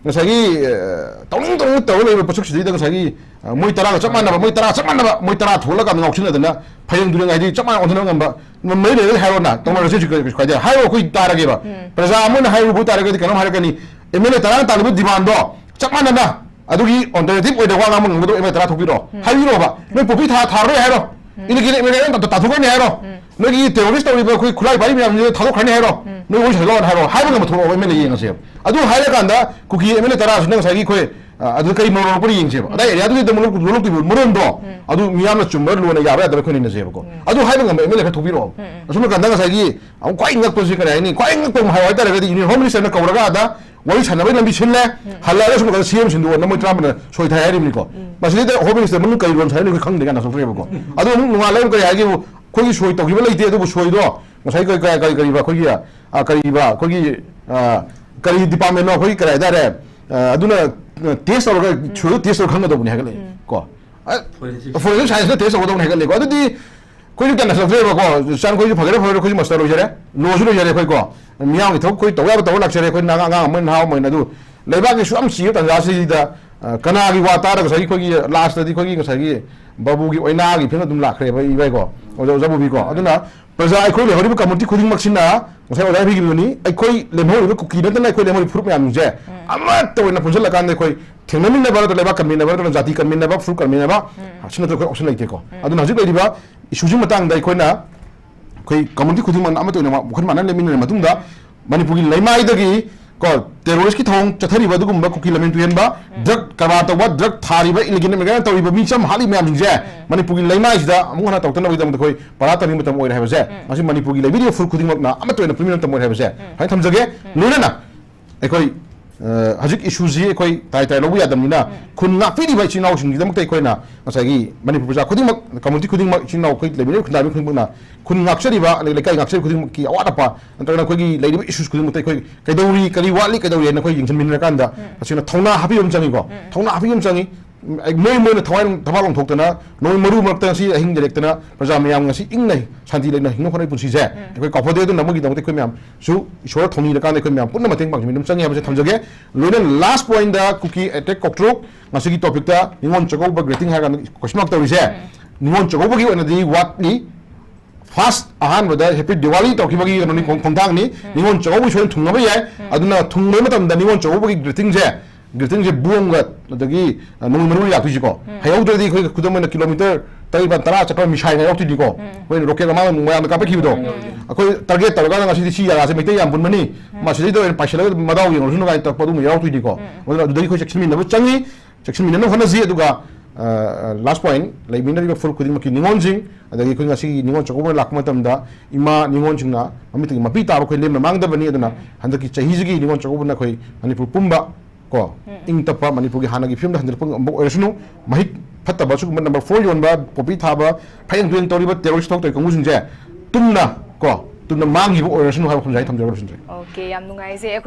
ꯉꯁꯥꯏꯒꯤ, ꯑ, ꯇꯧꯅꯤꯡ ꯇꯧꯅꯤꯡ ꯇꯧꯔ ꯂꯩꯕ ꯄꯣꯠꯁꯛꯁꯤꯗꯩꯗ ꯉꯁꯥꯏꯒꯤ, ꯑ, ꯃꯣꯏ ꯇꯔꯥꯒ ꯆꯞ ꯃꯥꯟꯅꯕ, ꯃꯣꯏ ꯇꯔꯥ ꯆꯞ ꯃꯥꯟꯅꯕ, ꯃꯣꯏ ꯇꯔꯥ ꯊꯣꯛꯂꯀꯥꯟꯗ ꯉꯥꯎꯁꯤꯟꯅꯗꯅ ꯐꯩꯔꯦꯡ ꯇꯨꯔꯦꯡ ꯍꯥꯏꯗꯤ ꯆꯞ ꯃꯥꯟꯅ ꯑꯣꯟꯊꯣꯛꯅꯕ ꯉꯝꯕ ꯃꯔꯤ ꯂꯩꯔꯒꯗꯤ ꯍꯥꯏꯔꯣꯅ, ꯇꯧꯅꯔꯁꯤ, ꯀꯩꯁꯨ ꯀꯥꯏꯗꯦ꯫ ꯍꯥꯏꯔꯣ, ꯑꯩꯈꯣꯏ ꯇꯥꯔꯒꯦꯕ꯫ ꯎꯝ꯫ ꯄ꯭ꯔꯖꯥ ꯑꯃꯅ ꯍꯥꯏꯔꯨꯕ ꯇꯥꯔꯒꯗꯤ ꯀꯩꯅꯣꯝ ꯍꯥꯏꯔꯛꯀꯅꯤ, ꯑꯦꯝ ꯑꯦꯜ ꯑꯦ ꯇꯔꯥꯅ ꯇꯥꯜꯂꯤꯕ ꯗꯤꯃꯥꯟꯗꯣ ꯆꯞ ꯃꯥꯟꯅꯅ ꯑꯗꯨꯒꯤ ꯑꯜꯇꯔꯅꯦꯇꯤꯚ ꯑꯣꯏꯗꯕ ꯋꯥ ꯉꯥꯡꯕ ꯉꯝꯒꯗꯕ ꯑꯦꯝ ꯑꯦꯜ ꯑꯦ ꯇꯔꯥ ꯊꯣꯛꯄꯤꯔꯣ꯫ ꯎꯝ꯫ ꯍꯥꯏꯕꯤꯔꯣꯕ, ꯅꯣꯏ ꯄꯣꯄꯤ ꯊꯥ ꯊꯥꯔꯔꯣꯏ ꯍꯥꯏꯔꯣ꯫ ꯎꯝ꯫ ꯏꯂꯤꯒꯦꯜ ꯏꯃꯤꯒ꯭ꯔꯦꯟ ꯇꯥꯟꯊꯣꯛꯈ꯭ꯔꯅꯤ ꯍꯥꯏꯔꯣ꯫ ꯎꯝ꯫ ꯅꯣꯏꯒꯤ ꯇꯦꯔꯣꯔꯤꯁ ꯇꯧꯔꯤꯕ ꯑꯩꯈꯣꯏ ꯈꯨꯠꯂꯥꯏ ꯄꯥꯏꯔꯤ ꯃꯌꯥꯝꯁꯤꯡꯗꯣ ꯊꯥꯗꯣꯛꯈ꯭ꯔꯅꯤ ꯍꯥꯏꯔꯣ꯫ ꯎꯝ꯫ ꯅꯣꯏ ꯋꯥꯔꯤ ꯁꯥꯖꯤꯜꯂꯛꯑꯣꯅ ꯍꯥꯏꯔꯣ꯫ ꯍꯥꯏꯕ ꯉꯝꯕ ꯊꯣꯛꯂꯛꯑꯣ, ꯑꯦꯝ ꯑꯦꯜ ꯑꯦ ꯌꯦꯡꯉꯁꯦꯕ꯫ ꯑꯗꯨ ꯍꯥꯏꯔꯀꯥꯟꯗ ꯀꯨꯀꯤ ꯑꯦꯝ ꯑꯦꯜ ꯑꯦ ꯇꯔꯥꯁꯤꯅ ꯉꯁꯥꯏꯒꯤ ꯑꯩꯈꯣꯏ, ꯑ, ꯑꯗꯨ ꯀꯔꯤ ꯃꯔꯣꯜ ꯂꯧꯔꯛꯄꯅ ꯌꯦꯡꯁꯦꯕ꯫ ꯑꯗꯥꯏ ꯑꯦꯔꯤꯌꯥꯗꯨꯒꯤ ꯂꯧꯔꯛꯇꯣꯏꯕ ꯃꯔꯣꯜꯗꯣ, ꯎꯝ꯫ ꯑꯗꯨ ꯃꯤꯌꯥꯝꯅ ꯆꯨꯝꯕ꯭ꯔꯥ ꯂꯣꯟꯅ ꯌꯥꯕ꯭ꯔꯥ ꯌꯥꯗꯕ꯭ꯔꯥ ꯑꯩꯈꯣꯏꯅ ꯌꯦꯡꯅꯁꯦꯕꯀꯣ꯫ ꯎꯝ꯫ ꯑꯗꯨ ꯍꯥꯏꯕ ꯉꯝꯕ ꯑꯦꯝ ꯑꯦꯜ ꯑꯦ ꯈꯔ ꯊꯣꯛꯄꯤꯔꯛꯑꯣ꯫ ꯎꯝ, ꯎꯝ꯫ ꯑꯁꯣꯝ ꯅꯥꯀꯟꯗ ꯉꯁꯥꯏꯒꯤ ꯑꯃꯨꯛ ꯈ꯭ꯋꯥꯏ ꯉꯛꯄꯁꯤ ꯀꯔꯤ ꯍꯥꯏꯅꯤ? ꯈ꯭ꯋꯥꯏ ꯉꯛꯄ ꯑꯃ ꯍꯥꯏꯌꯨ ꯍꯥꯏꯇꯥꯔꯒꯗꯤ, ꯌꯨꯅꯤꯌꯟ ꯍꯣꯝ ꯃꯤꯅꯤꯁꯇꯔꯅ ꯀꯧꯔꯒ ꯑꯥꯗ ꯋꯥꯔꯤ ꯁꯥꯟꯅꯕꯒꯤ ꯂꯝꯕꯤ ꯁꯤꯜꯂꯦ, ꯎꯝ꯫ ꯍꯜꯂꯛꯑꯒ ꯁꯣꯝ ꯅꯥꯀꯟꯗ ꯁꯤ ꯑꯦꯝ ꯁꯤꯟꯗꯣꯛꯑꯣꯅ ꯃꯣꯏ ꯇꯔꯥꯃꯥꯄꯟꯅ ꯁꯣꯏ ꯊꯥꯏ ꯍꯥꯏꯔꯤꯕꯅꯤꯀꯣ꯫ ꯎꯝ꯫ ꯃꯁꯤꯗꯩꯗ ꯍꯣꯝ ꯃꯤꯅꯤꯁꯇꯔ ꯃꯅꯨꯡ ꯀꯔꯤ ꯔꯣꯜ ꯁꯥꯟꯅꯔꯤꯅꯣ ꯑꯩꯈꯣꯏ ꯈꯪꯗ꯭ꯔꯦ ꯀꯥꯏꯅ ꯁꯣꯛꯈ꯭ꯔꯦꯕꯀꯣ꯫ ꯎꯝ꯫ ꯑꯗꯨ ꯑꯃꯨꯛ ꯅꯣꯡꯉꯥꯜꯂꯒ ꯀꯔꯤ ꯍꯥꯏꯒꯦꯕꯨ, ꯑꯩꯈꯣꯏꯒꯤ ꯁꯣꯏ ꯇꯧꯈꯤꯕ ꯂꯩꯇꯦ, ꯑꯗꯨꯕꯨ ꯁꯣꯏꯗꯣ ꯉꯁꯥꯏ ꯀꯔꯤ, ꯀꯔꯤ, ꯀꯔꯤ, ꯀꯔꯤꯕ ꯑꯩꯈꯣꯏꯒꯤ, ꯑ, ꯀꯔꯤꯕ ꯑꯩꯈꯣꯏꯒꯤ, ꯑ, ꯀꯔꯤ ꯗꯤꯄꯥꯔꯠꯃꯦꯟꯅꯣ ꯑꯩꯈꯣꯏꯒꯤ ꯀꯔꯤ ꯍꯥꯏꯇꯥꯔꯦ, ꯑ, ꯑꯗꯨꯅ, ꯑ, ꯇꯦꯁ ꯇꯧꯔꯒ, ꯎꯝ꯫ ꯁꯣꯏꯗꯣ ꯇꯦꯁ ꯇꯧꯔꯒ ꯈꯪꯒꯗꯧꯕꯅꯤ ꯍꯥꯏꯒꯠꯂꯛꯑꯦ ꯎꯝ꯫ ꯀꯣ꯫ ꯑ, ꯐꯣꯔꯦꯟꯁꯤꯛ ꯐꯣꯔꯦꯟꯁꯤꯛ ꯁꯥꯏꯟꯁꯅ ꯇꯦꯁ ꯇꯧꯒꯗꯧꯅꯤ ꯍꯥꯏꯒꯠꯂꯦꯀꯣ꯫ ꯑꯗꯨꯗꯤ ꯑꯩꯈꯣꯏꯁꯨ ꯒ꯭ꯌꯥꯟ ꯇꯥꯁꯜꯂꯛꯇ꯭ꯔꯦꯕꯀꯣ꯫ ꯆꯥꯟ ꯑꯩꯈꯣꯏꯁꯨ ꯐꯒꯦꯔꯥ ꯐꯔꯣꯏꯔꯥ ꯑꯩꯈꯣꯏꯁꯨ ꯃꯥꯁꯇꯔ ꯂꯣꯏꯖꯔꯦ, ꯂꯣꯁꯨ ꯂꯣꯏꯖꯔꯦ ꯑꯩꯈꯣꯏꯀꯣ꯫ ꯃꯤꯌꯥꯝꯒꯤ ꯊꯕꯛ ꯑꯩꯈꯣꯏ ꯇꯧꯕ ꯌꯥꯕ ꯇꯧꯔ ꯂꯥꯛꯆꯔꯦ꯫ ꯑꯩꯈꯣꯏ ꯅꯍꯥ ꯑꯉꯥꯡ ꯑꯃ ꯅꯍꯥ ꯑꯃ ꯑꯣꯏꯅ꯫ ꯑꯗꯨ ꯂꯩꯕꯥꯛꯀꯤ ꯁꯨꯛ ꯌꯥꯝ ꯆꯤꯕ ꯇꯥꯟꯖꯥꯁꯤꯗ, ꯑ, ꯀꯅꯥꯒꯤ ꯋꯥ ꯇꯥꯔꯒ ꯉꯁꯥꯏꯒꯤ ꯑꯩꯈꯣꯏꯒꯤ ꯂꯥꯁꯇꯗꯤ ꯑꯩꯈꯣꯏꯒꯤ ꯉꯁꯥꯏꯒꯤ ꯕꯥꯕꯨꯒꯤ ꯑꯣꯏꯅꯥꯒꯤ ꯐꯤꯕꯝ ꯑꯗꯨꯝ ꯂꯥꯛꯈ꯭ꯔꯦꯕ, ꯏꯕꯥꯏꯀꯣ, ꯑꯣꯖꯥ, ꯑꯣꯖꯥ ꯕꯣꯕꯤꯀꯣ꯫ ꯑꯗꯨꯅ ꯄ꯭ꯔꯖꯥ ꯑꯩꯈꯣꯏ ꯂꯩꯍꯧꯔꯤꯕ ꯀꯝꯃꯨꯅꯤꯇꯤ ꯈꯨꯗꯤꯡꯃꯛꯁꯤꯅ ꯉꯁꯥꯏ ꯑꯣꯖꯥ ꯍꯥꯏꯕꯤꯈꯤꯕꯗꯨꯅꯤ, ꯑꯩꯈꯣꯏ ꯂꯦꯝꯍꯧꯔꯤꯕ ꯀꯨꯀꯤ ꯅꯠꯇꯅ ꯑꯩꯈꯣꯏ ꯂꯦꯝꯍꯧꯔꯤꯕ ꯐꯨꯔꯨꯞ ꯃꯌꯥꯝꯁꯦ ꯎꯝ꯫ ꯑꯃꯠꯇ ꯑꯣꯏꯅ ꯄꯨꯟꯁꯤꯜꯂꯀꯥꯟꯗ ꯑꯩꯈꯣꯏ ꯊꯦꯡꯅꯃꯤꯟꯅꯕ ꯅꯠꯇ꯭ꯔꯒ ꯂꯩꯕꯥꯛ ꯀꯟꯃꯤꯟꯅꯕ ꯅꯠꯇ꯭ꯔꯒ ꯖꯥꯇꯤ ꯀꯟꯃꯤꯟꯅꯕ, ꯐꯨꯔꯨꯞ ꯀꯟꯃꯤꯟꯅꯕ, ꯎꯝ꯫ ꯁꯤ ꯅꯠꯇ꯭ꯔꯒ ꯑꯩꯈꯣꯏ ꯑꯣꯞꯁꯟ ꯂꯩꯇꯦꯀꯣ꯫ ꯎꯝ꯫ ꯑꯗꯨꯅ ꯍꯧꯖꯤꯛ ꯂꯩꯔꯤꯕ ꯏꯁꯨꯁꯤ ꯃꯇꯥꯡꯗ ꯑꯩꯈꯣꯏꯅ, ꯑꯩꯈꯣꯏ ꯀꯝꯃꯨꯅꯤꯇꯤ ꯈꯨꯗꯤꯡꯃꯛꯅ ꯑꯃꯠꯇ ꯑꯣꯏꯅ ꯋꯥꯈꯜ ꯃꯥꯟꯅ ꯂꯦꯞꯃꯤꯟꯅꯔ ꯃꯇꯨꯡꯗ ꯃꯅꯤꯄꯨꯔꯒꯤ ꯂꯩꯃꯥꯏꯗꯒꯤ ꯀꯣ, ꯇꯦꯔꯣꯔꯤꯁꯀꯤ ꯊꯧꯑꯣꯡ ꯆꯠꯊꯔꯤꯕ ꯑꯗꯨꯒꯨꯝꯕ ꯀꯨꯀꯤ ꯂꯝꯃꯦꯟ ꯇꯨꯍꯦꯟꯕ, ꯎꯝ꯫ ꯗ꯭ꯔꯒ ꯀꯔꯕꯥꯔ ꯇꯧꯕ, ꯗ꯭ꯔꯒ ꯊꯥꯔꯤꯕ, ꯏꯂꯤꯒꯦꯜ ꯏꯃꯤꯒ꯭ꯔꯦꯟ ꯇꯧꯔꯤꯕ ꯃꯤ ꯆꯝ ꯍꯥꯠꯂꯤꯕ ꯃꯌꯥꯝꯁꯤꯡꯁꯦ ꯎꯝ꯫ ꯃꯅꯤꯄꯨꯔꯒꯤ ꯂꯩꯃꯥꯏꯁꯤꯗ ꯑꯃꯨꯛ ꯍꯟꯅ ꯇꯧꯗꯅꯕꯒꯤꯗꯃꯛꯇ ꯑꯩꯈꯣꯏ ꯄꯔꯥ ꯇꯥꯅꯤꯡꯕ ꯃꯇꯝ ꯑꯣꯏꯔꯦ ꯍꯥꯏꯕꯁꯦ ꯎꯝ꯫ ꯉꯁꯤ ꯃꯅꯤꯄꯨꯔꯒꯤ ꯂꯩꯕꯤꯔꯤꯕ ꯐꯨꯔꯨꯞ ꯈꯨꯗꯤꯡꯃꯛꯅ ꯑꯃꯠꯇ ꯑꯣꯏꯅ ꯄꯨꯟꯕ ꯃꯇꯝ ꯑꯣꯏꯔꯦ ꯍꯥꯏꯕꯁꯦ ꯎꯝ꯫ ꯁꯨꯃꯥꯏꯅ ꯊꯝꯖꯒꯦ꯫ ꯎꯝ꯫ ꯂꯣꯏꯅꯅ ꯑꯩꯈꯣꯏ, ꯑ, ꯍꯧꯖꯤꯛ ꯏꯁꯨꯁꯤ ꯑꯩꯈꯣꯏ ꯇꯥꯏ ꯇꯥꯏ ꯂꯧꯕ ꯌꯥꯗꯕꯅꯤꯅ ꯎꯝ꯫ ꯈꯨꯟ ꯉꯥꯛꯄꯤꯔꯤꯕ ꯏꯆꯤꯟ ꯏꯅꯥꯎꯁꯤꯡꯒꯤꯗꯃꯛꯇ ꯑꯩꯈꯣꯏꯅ ꯉꯁꯥꯏꯒꯤ ꯃꯅꯤꯄꯨꯔ ꯄ꯭ꯔꯖꯥ ꯈꯨꯗꯤꯡꯃꯛ, ꯀꯝꯃꯨꯅꯤꯇꯤ ꯈꯨꯗꯤꯡꯃꯛ, ꯏꯆꯤꯟ ꯏꯅꯥꯎ ꯑꯩꯈꯣꯏ ꯂꯩꯃꯤꯟꯅꯔꯤꯕ ꯈꯨꯟꯗꯥꯃꯤ ꯈꯨꯗꯤꯡꯃꯛꯅ ꯈꯨꯟ ꯉꯥꯛꯆꯔꯤꯕ, ꯑꯗꯒꯤ ꯂꯩꯀꯥꯏ ꯉꯥꯛꯆꯔꯤꯕ ꯈꯨꯗꯤꯡꯃꯛꯀꯤ ꯑꯋꯥꯠ ꯑꯄꯥ ꯅꯠꯇ꯭ꯔꯒꯅ ꯑꯩꯈꯣꯏꯒꯤ ꯂꯩꯔꯤꯕ ꯏꯁꯨꯁ ꯈꯨꯗꯤꯡꯃꯛꯇ ꯑꯩꯈꯣꯏ ꯀꯩꯗꯧꯔꯤ, ꯀꯔꯤ ꯋꯥꯠꯂꯤ, ꯀꯩꯗꯧꯔꯤ ꯍꯥꯏꯅ ꯑꯩꯈꯣꯏ ꯌꯦꯡꯁꯤꯟꯃꯤꯟꯅꯔꯀꯥꯟꯗ ꯎꯝ꯫ ꯃꯁꯤꯅ ꯊꯧꯅꯥ ꯍꯥꯞꯄꯤꯕ ꯑꯃ ꯆꯪꯉꯤꯀꯣ꯫ ꯎꯝ꯫ ꯊꯧꯅꯥ ꯍꯥꯞꯄꯤꯕ ꯑꯃ ꯆꯪꯉꯤ꯫ ꯎꯝ, ꯑꯩ, ꯃꯣꯏ, ꯃꯣꯏꯅ ꯊꯋꯥꯏ, ꯊꯕꯥꯛ ꯂꯣꯡꯊꯣꯛꯇꯅ ꯅꯣꯡꯃꯩ ꯃꯔꯨ ꯃꯔꯛꯇ ꯉꯁꯤ ꯑꯍꯤꯡ ꯂꯩꯔꯦꯛꯇꯅ ꯄ꯭ꯔꯖꯥ ꯃꯌꯥꯝ ꯉꯁꯤ ꯏꯪꯅ ꯁꯥꯟꯇꯤ ꯂꯩꯅ ꯍꯤꯡꯅ ꯍꯣꯠꯅꯕꯒꯤ ꯄꯨꯟꯁꯤꯁꯦ ꯎꯝ꯫ ꯑꯩꯈꯣꯏ ꯀꯥꯎꯐꯗꯦ꯫ ꯑꯗꯨꯅ ꯃꯣꯏꯒꯤꯗꯃꯛꯇ ꯑꯩꯈꯣꯏ ꯃꯌꯥꯝꯁꯨ ꯏꯁꯣꯔ ꯊꯧꯅꯤꯔꯀꯥꯟꯗ ꯑꯩꯈꯣꯏ ꯃꯌꯥꯝ ꯄꯨꯟꯅ ꯃꯇꯦꯡ ꯄꯥꯡꯁꯤꯟꯕꯤꯕ ꯑꯃ ꯆꯪꯉꯤ ꯍꯥꯏꯕꯁꯦ ꯊꯝꯖꯒꯦ꯫ ꯂꯣꯏꯅꯅ ꯂꯥꯁ ꯄꯣꯏꯟꯗ ꯀꯨꯀꯤ ꯑꯦꯇꯦꯛ ꯀꯣꯛꯇ꯭ꯔꯣꯛ ꯉꯁꯤꯒꯤ ꯇꯣꯄꯤꯛꯇ ꯅꯤꯉꯣꯜ ꯆꯥꯛꯀꯧꯕ ꯒ꯭ꯔꯤꯇꯤꯡ ꯍꯥꯏꯔ ꯀꯥꯟꯗ ꯀꯣꯏꯁꯟ ꯃꯥꯔꯛ ꯇꯧꯔꯤꯁꯦ꯫ ꯎꯝ꯫ ꯅꯤꯉꯣꯜ ꯆꯥꯛꯀꯧꯕꯒꯤ ꯑꯣꯏꯅꯗꯤ ꯋꯥꯠꯂꯤ꯫ ꯐꯥꯔꯁ ꯑꯍꯥꯟꯕꯗ ꯍꯦꯄꯤ ꯗꯤꯋꯥꯂꯤ ꯇꯧꯔꯛꯈꯤꯕꯒꯤ ꯀꯩꯅꯣꯅꯤ, ꯈꯣꯡ- ꯈꯣꯡꯊꯥꯡꯅꯤ꯫ ꯎꯝ꯫ ꯅꯤꯉꯣꯜ ꯆꯥꯛꯀꯧꯕꯒꯤ ꯁꯣꯏꯗꯅ ꯊꯨꯡꯅꯕ ꯌꯥꯏ꯫ ꯎꯝ꯫ ꯑꯗꯨꯅ ꯊꯨꯡꯕ ꯃꯇꯝꯗ ꯅꯤꯉꯣꯜ ꯆꯥꯛꯀꯧꯕꯒꯤ ꯒ꯭ꯔꯤꯇꯤꯡꯁꯦ, ꯒ꯭ꯔꯤꯇꯤꯡꯁꯦ ꯕꯣꯝꯒ ꯑꯗꯒꯤ, ꯑ, ꯅꯣꯡꯃꯩ ꯃꯔꯨ ꯂꯥꯛꯇꯣꯏꯁꯤꯀꯣ꯫ ꯎꯝ꯫ ꯍꯩꯍꯧꯗ꯭ꯔꯗꯤ ꯑꯩꯈꯣꯏ ꯈꯨꯗꯝ ꯑꯣꯏꯅ ꯀꯤꯂꯣꯃꯤꯇꯔ ꯇꯔꯦꯠ, ꯅꯤꯄꯥꯜ, ꯇꯔꯥ ꯆꯠꯄ ꯃꯤꯁꯥꯏꯜ ꯍꯩꯍꯧꯗꯣꯏꯅꯤꯀꯣ꯫ ꯎꯝ꯫ ꯑꯩꯈꯣꯏꯅ ꯔꯣꯀꯦꯠ ꯃꯃꯥꯡꯗ ꯃꯌꯥꯝꯅ ꯀꯥꯞꯄꯛꯈꯤꯕꯗꯣ꯫ ꯎꯝ꯫ ꯑꯩꯈꯣꯏ ꯇꯥꯔꯒꯦꯠ ꯇꯧꯔꯀꯥꯟꯗ ꯉꯁꯤꯗꯤ ꯁꯤ ꯖꯒꯥꯁꯦ ꯃꯩꯇꯩ ꯌꯥꯝ ꯄꯨꯟꯕꯅꯤ, ꯎꯝ꯫ ꯃꯁꯤꯗꯩꯗ ꯑꯣꯏꯅ ꯄꯥꯏꯁꯤꯜꯂꯒ ꯃꯗꯥꯎ ꯌꯦꯡꯉꯨꯔꯁꯅꯨ ꯀꯥꯏꯅ ꯇꯧꯔꯛꯄ ꯑꯗꯨꯒꯨꯝꯕ ꯌꯥꯎꯔꯛꯇꯣꯏꯅꯤꯀꯣ꯫ ꯎꯝ꯫ ꯑꯗꯨꯅ ꯑꯗꯨꯗꯒꯤ ꯑꯩꯈꯣꯏ ꯆꯦꯛꯁꯤꯟꯃꯤꯟꯅꯕ ꯆꯪꯉꯤ꯫ ꯆꯦꯛꯁꯤꯟꯃꯤꯟꯅꯅꯕ ꯍꯣꯠꯅꯁꯤ꯫ ꯑꯗꯨꯒ, ꯑ, ꯑ, ꯂꯥꯁ ꯄꯣꯏꯟꯠ, ꯂꯩꯃꯤꯟꯅꯔꯤꯕ ꯐꯨꯔꯨꯞ ꯈꯨꯗꯤꯡꯃꯛꯀꯤ ꯅꯤꯉꯣꯜꯁꯤꯡ, ꯑꯗꯒꯤ ꯑꯩꯈꯣꯏ ꯉꯁꯤꯒꯤ ꯅꯤꯉꯣꯜ ꯆꯥꯛꯀꯧꯕ ꯂꯥꯛꯄ ꯃꯇꯝꯗ ꯏꯃꯥ ꯅꯤꯉꯣꯜꯁꯤꯡꯅ ꯃꯃꯤꯠꯇꯒꯤ ꯃꯄꯤ ꯇꯥꯕ ꯑꯩꯈꯣꯏ ꯂꯦꯝꯅ ꯃꯥꯡꯗꯕꯅꯤ꯫ ꯑꯗꯨꯅ ꯎꯝ꯫ ꯍꯟꯗꯛꯀꯤ ꯆꯍꯤꯁꯤꯒꯤ ꯅꯤꯉꯣꯜ ꯆꯥꯛꯀꯧꯕꯅ ꯑꯩꯈꯣꯏ ꯃꯅꯤꯄꯨꯔ ꯄꯨꯝꯕ ꯀꯣ, ꯎꯝ꯫ ꯏꯪ ꯇꯞꯄ ꯃꯅꯤꯄꯨꯔꯒꯤ ꯍꯥꯟꯅꯒꯤ ꯐꯤꯕꯝꯗ ꯍꯟꯖꯤꯜꯂꯛꯄ ꯉꯝꯕ ꯑꯣꯏꯔꯁꯅꯨ꯫ ꯃꯍꯤꯛ ꯐꯠꯇꯕ ꯁꯤꯒꯨꯝꯕ ꯅꯝꯕꯔ ꯐꯣꯔ ꯌꯣꯟꯕ, ꯄꯣꯄꯤ ꯊꯥꯕ, ꯐꯌꯦꯡ ꯇꯨꯌꯦꯡ ꯇꯧꯔꯤꯕ ꯇꯦꯔꯣꯔꯤꯁ ꯊꯕꯛ ꯇꯧꯔꯤ ꯀꯥꯡꯕꯨꯁꯤꯡꯁꯦ ꯇꯨꯝꯅ ꯀꯣ, ꯇꯨꯝꯅ ꯃꯥꯡꯈꯤꯕ ꯑꯣꯏꯔꯁꯅꯨ ꯍꯥꯏꯕ ꯋꯥꯐꯝꯁꯦ ꯑꯩ ꯊꯝꯖꯔꯒ ꯂꯣꯏꯁꯤꯟꯖꯔꯒꯦ꯫ ꯑꯣꯀꯦ, ꯌꯥꯝ ꯅꯨꯡꯉꯥꯏꯖꯩ꯫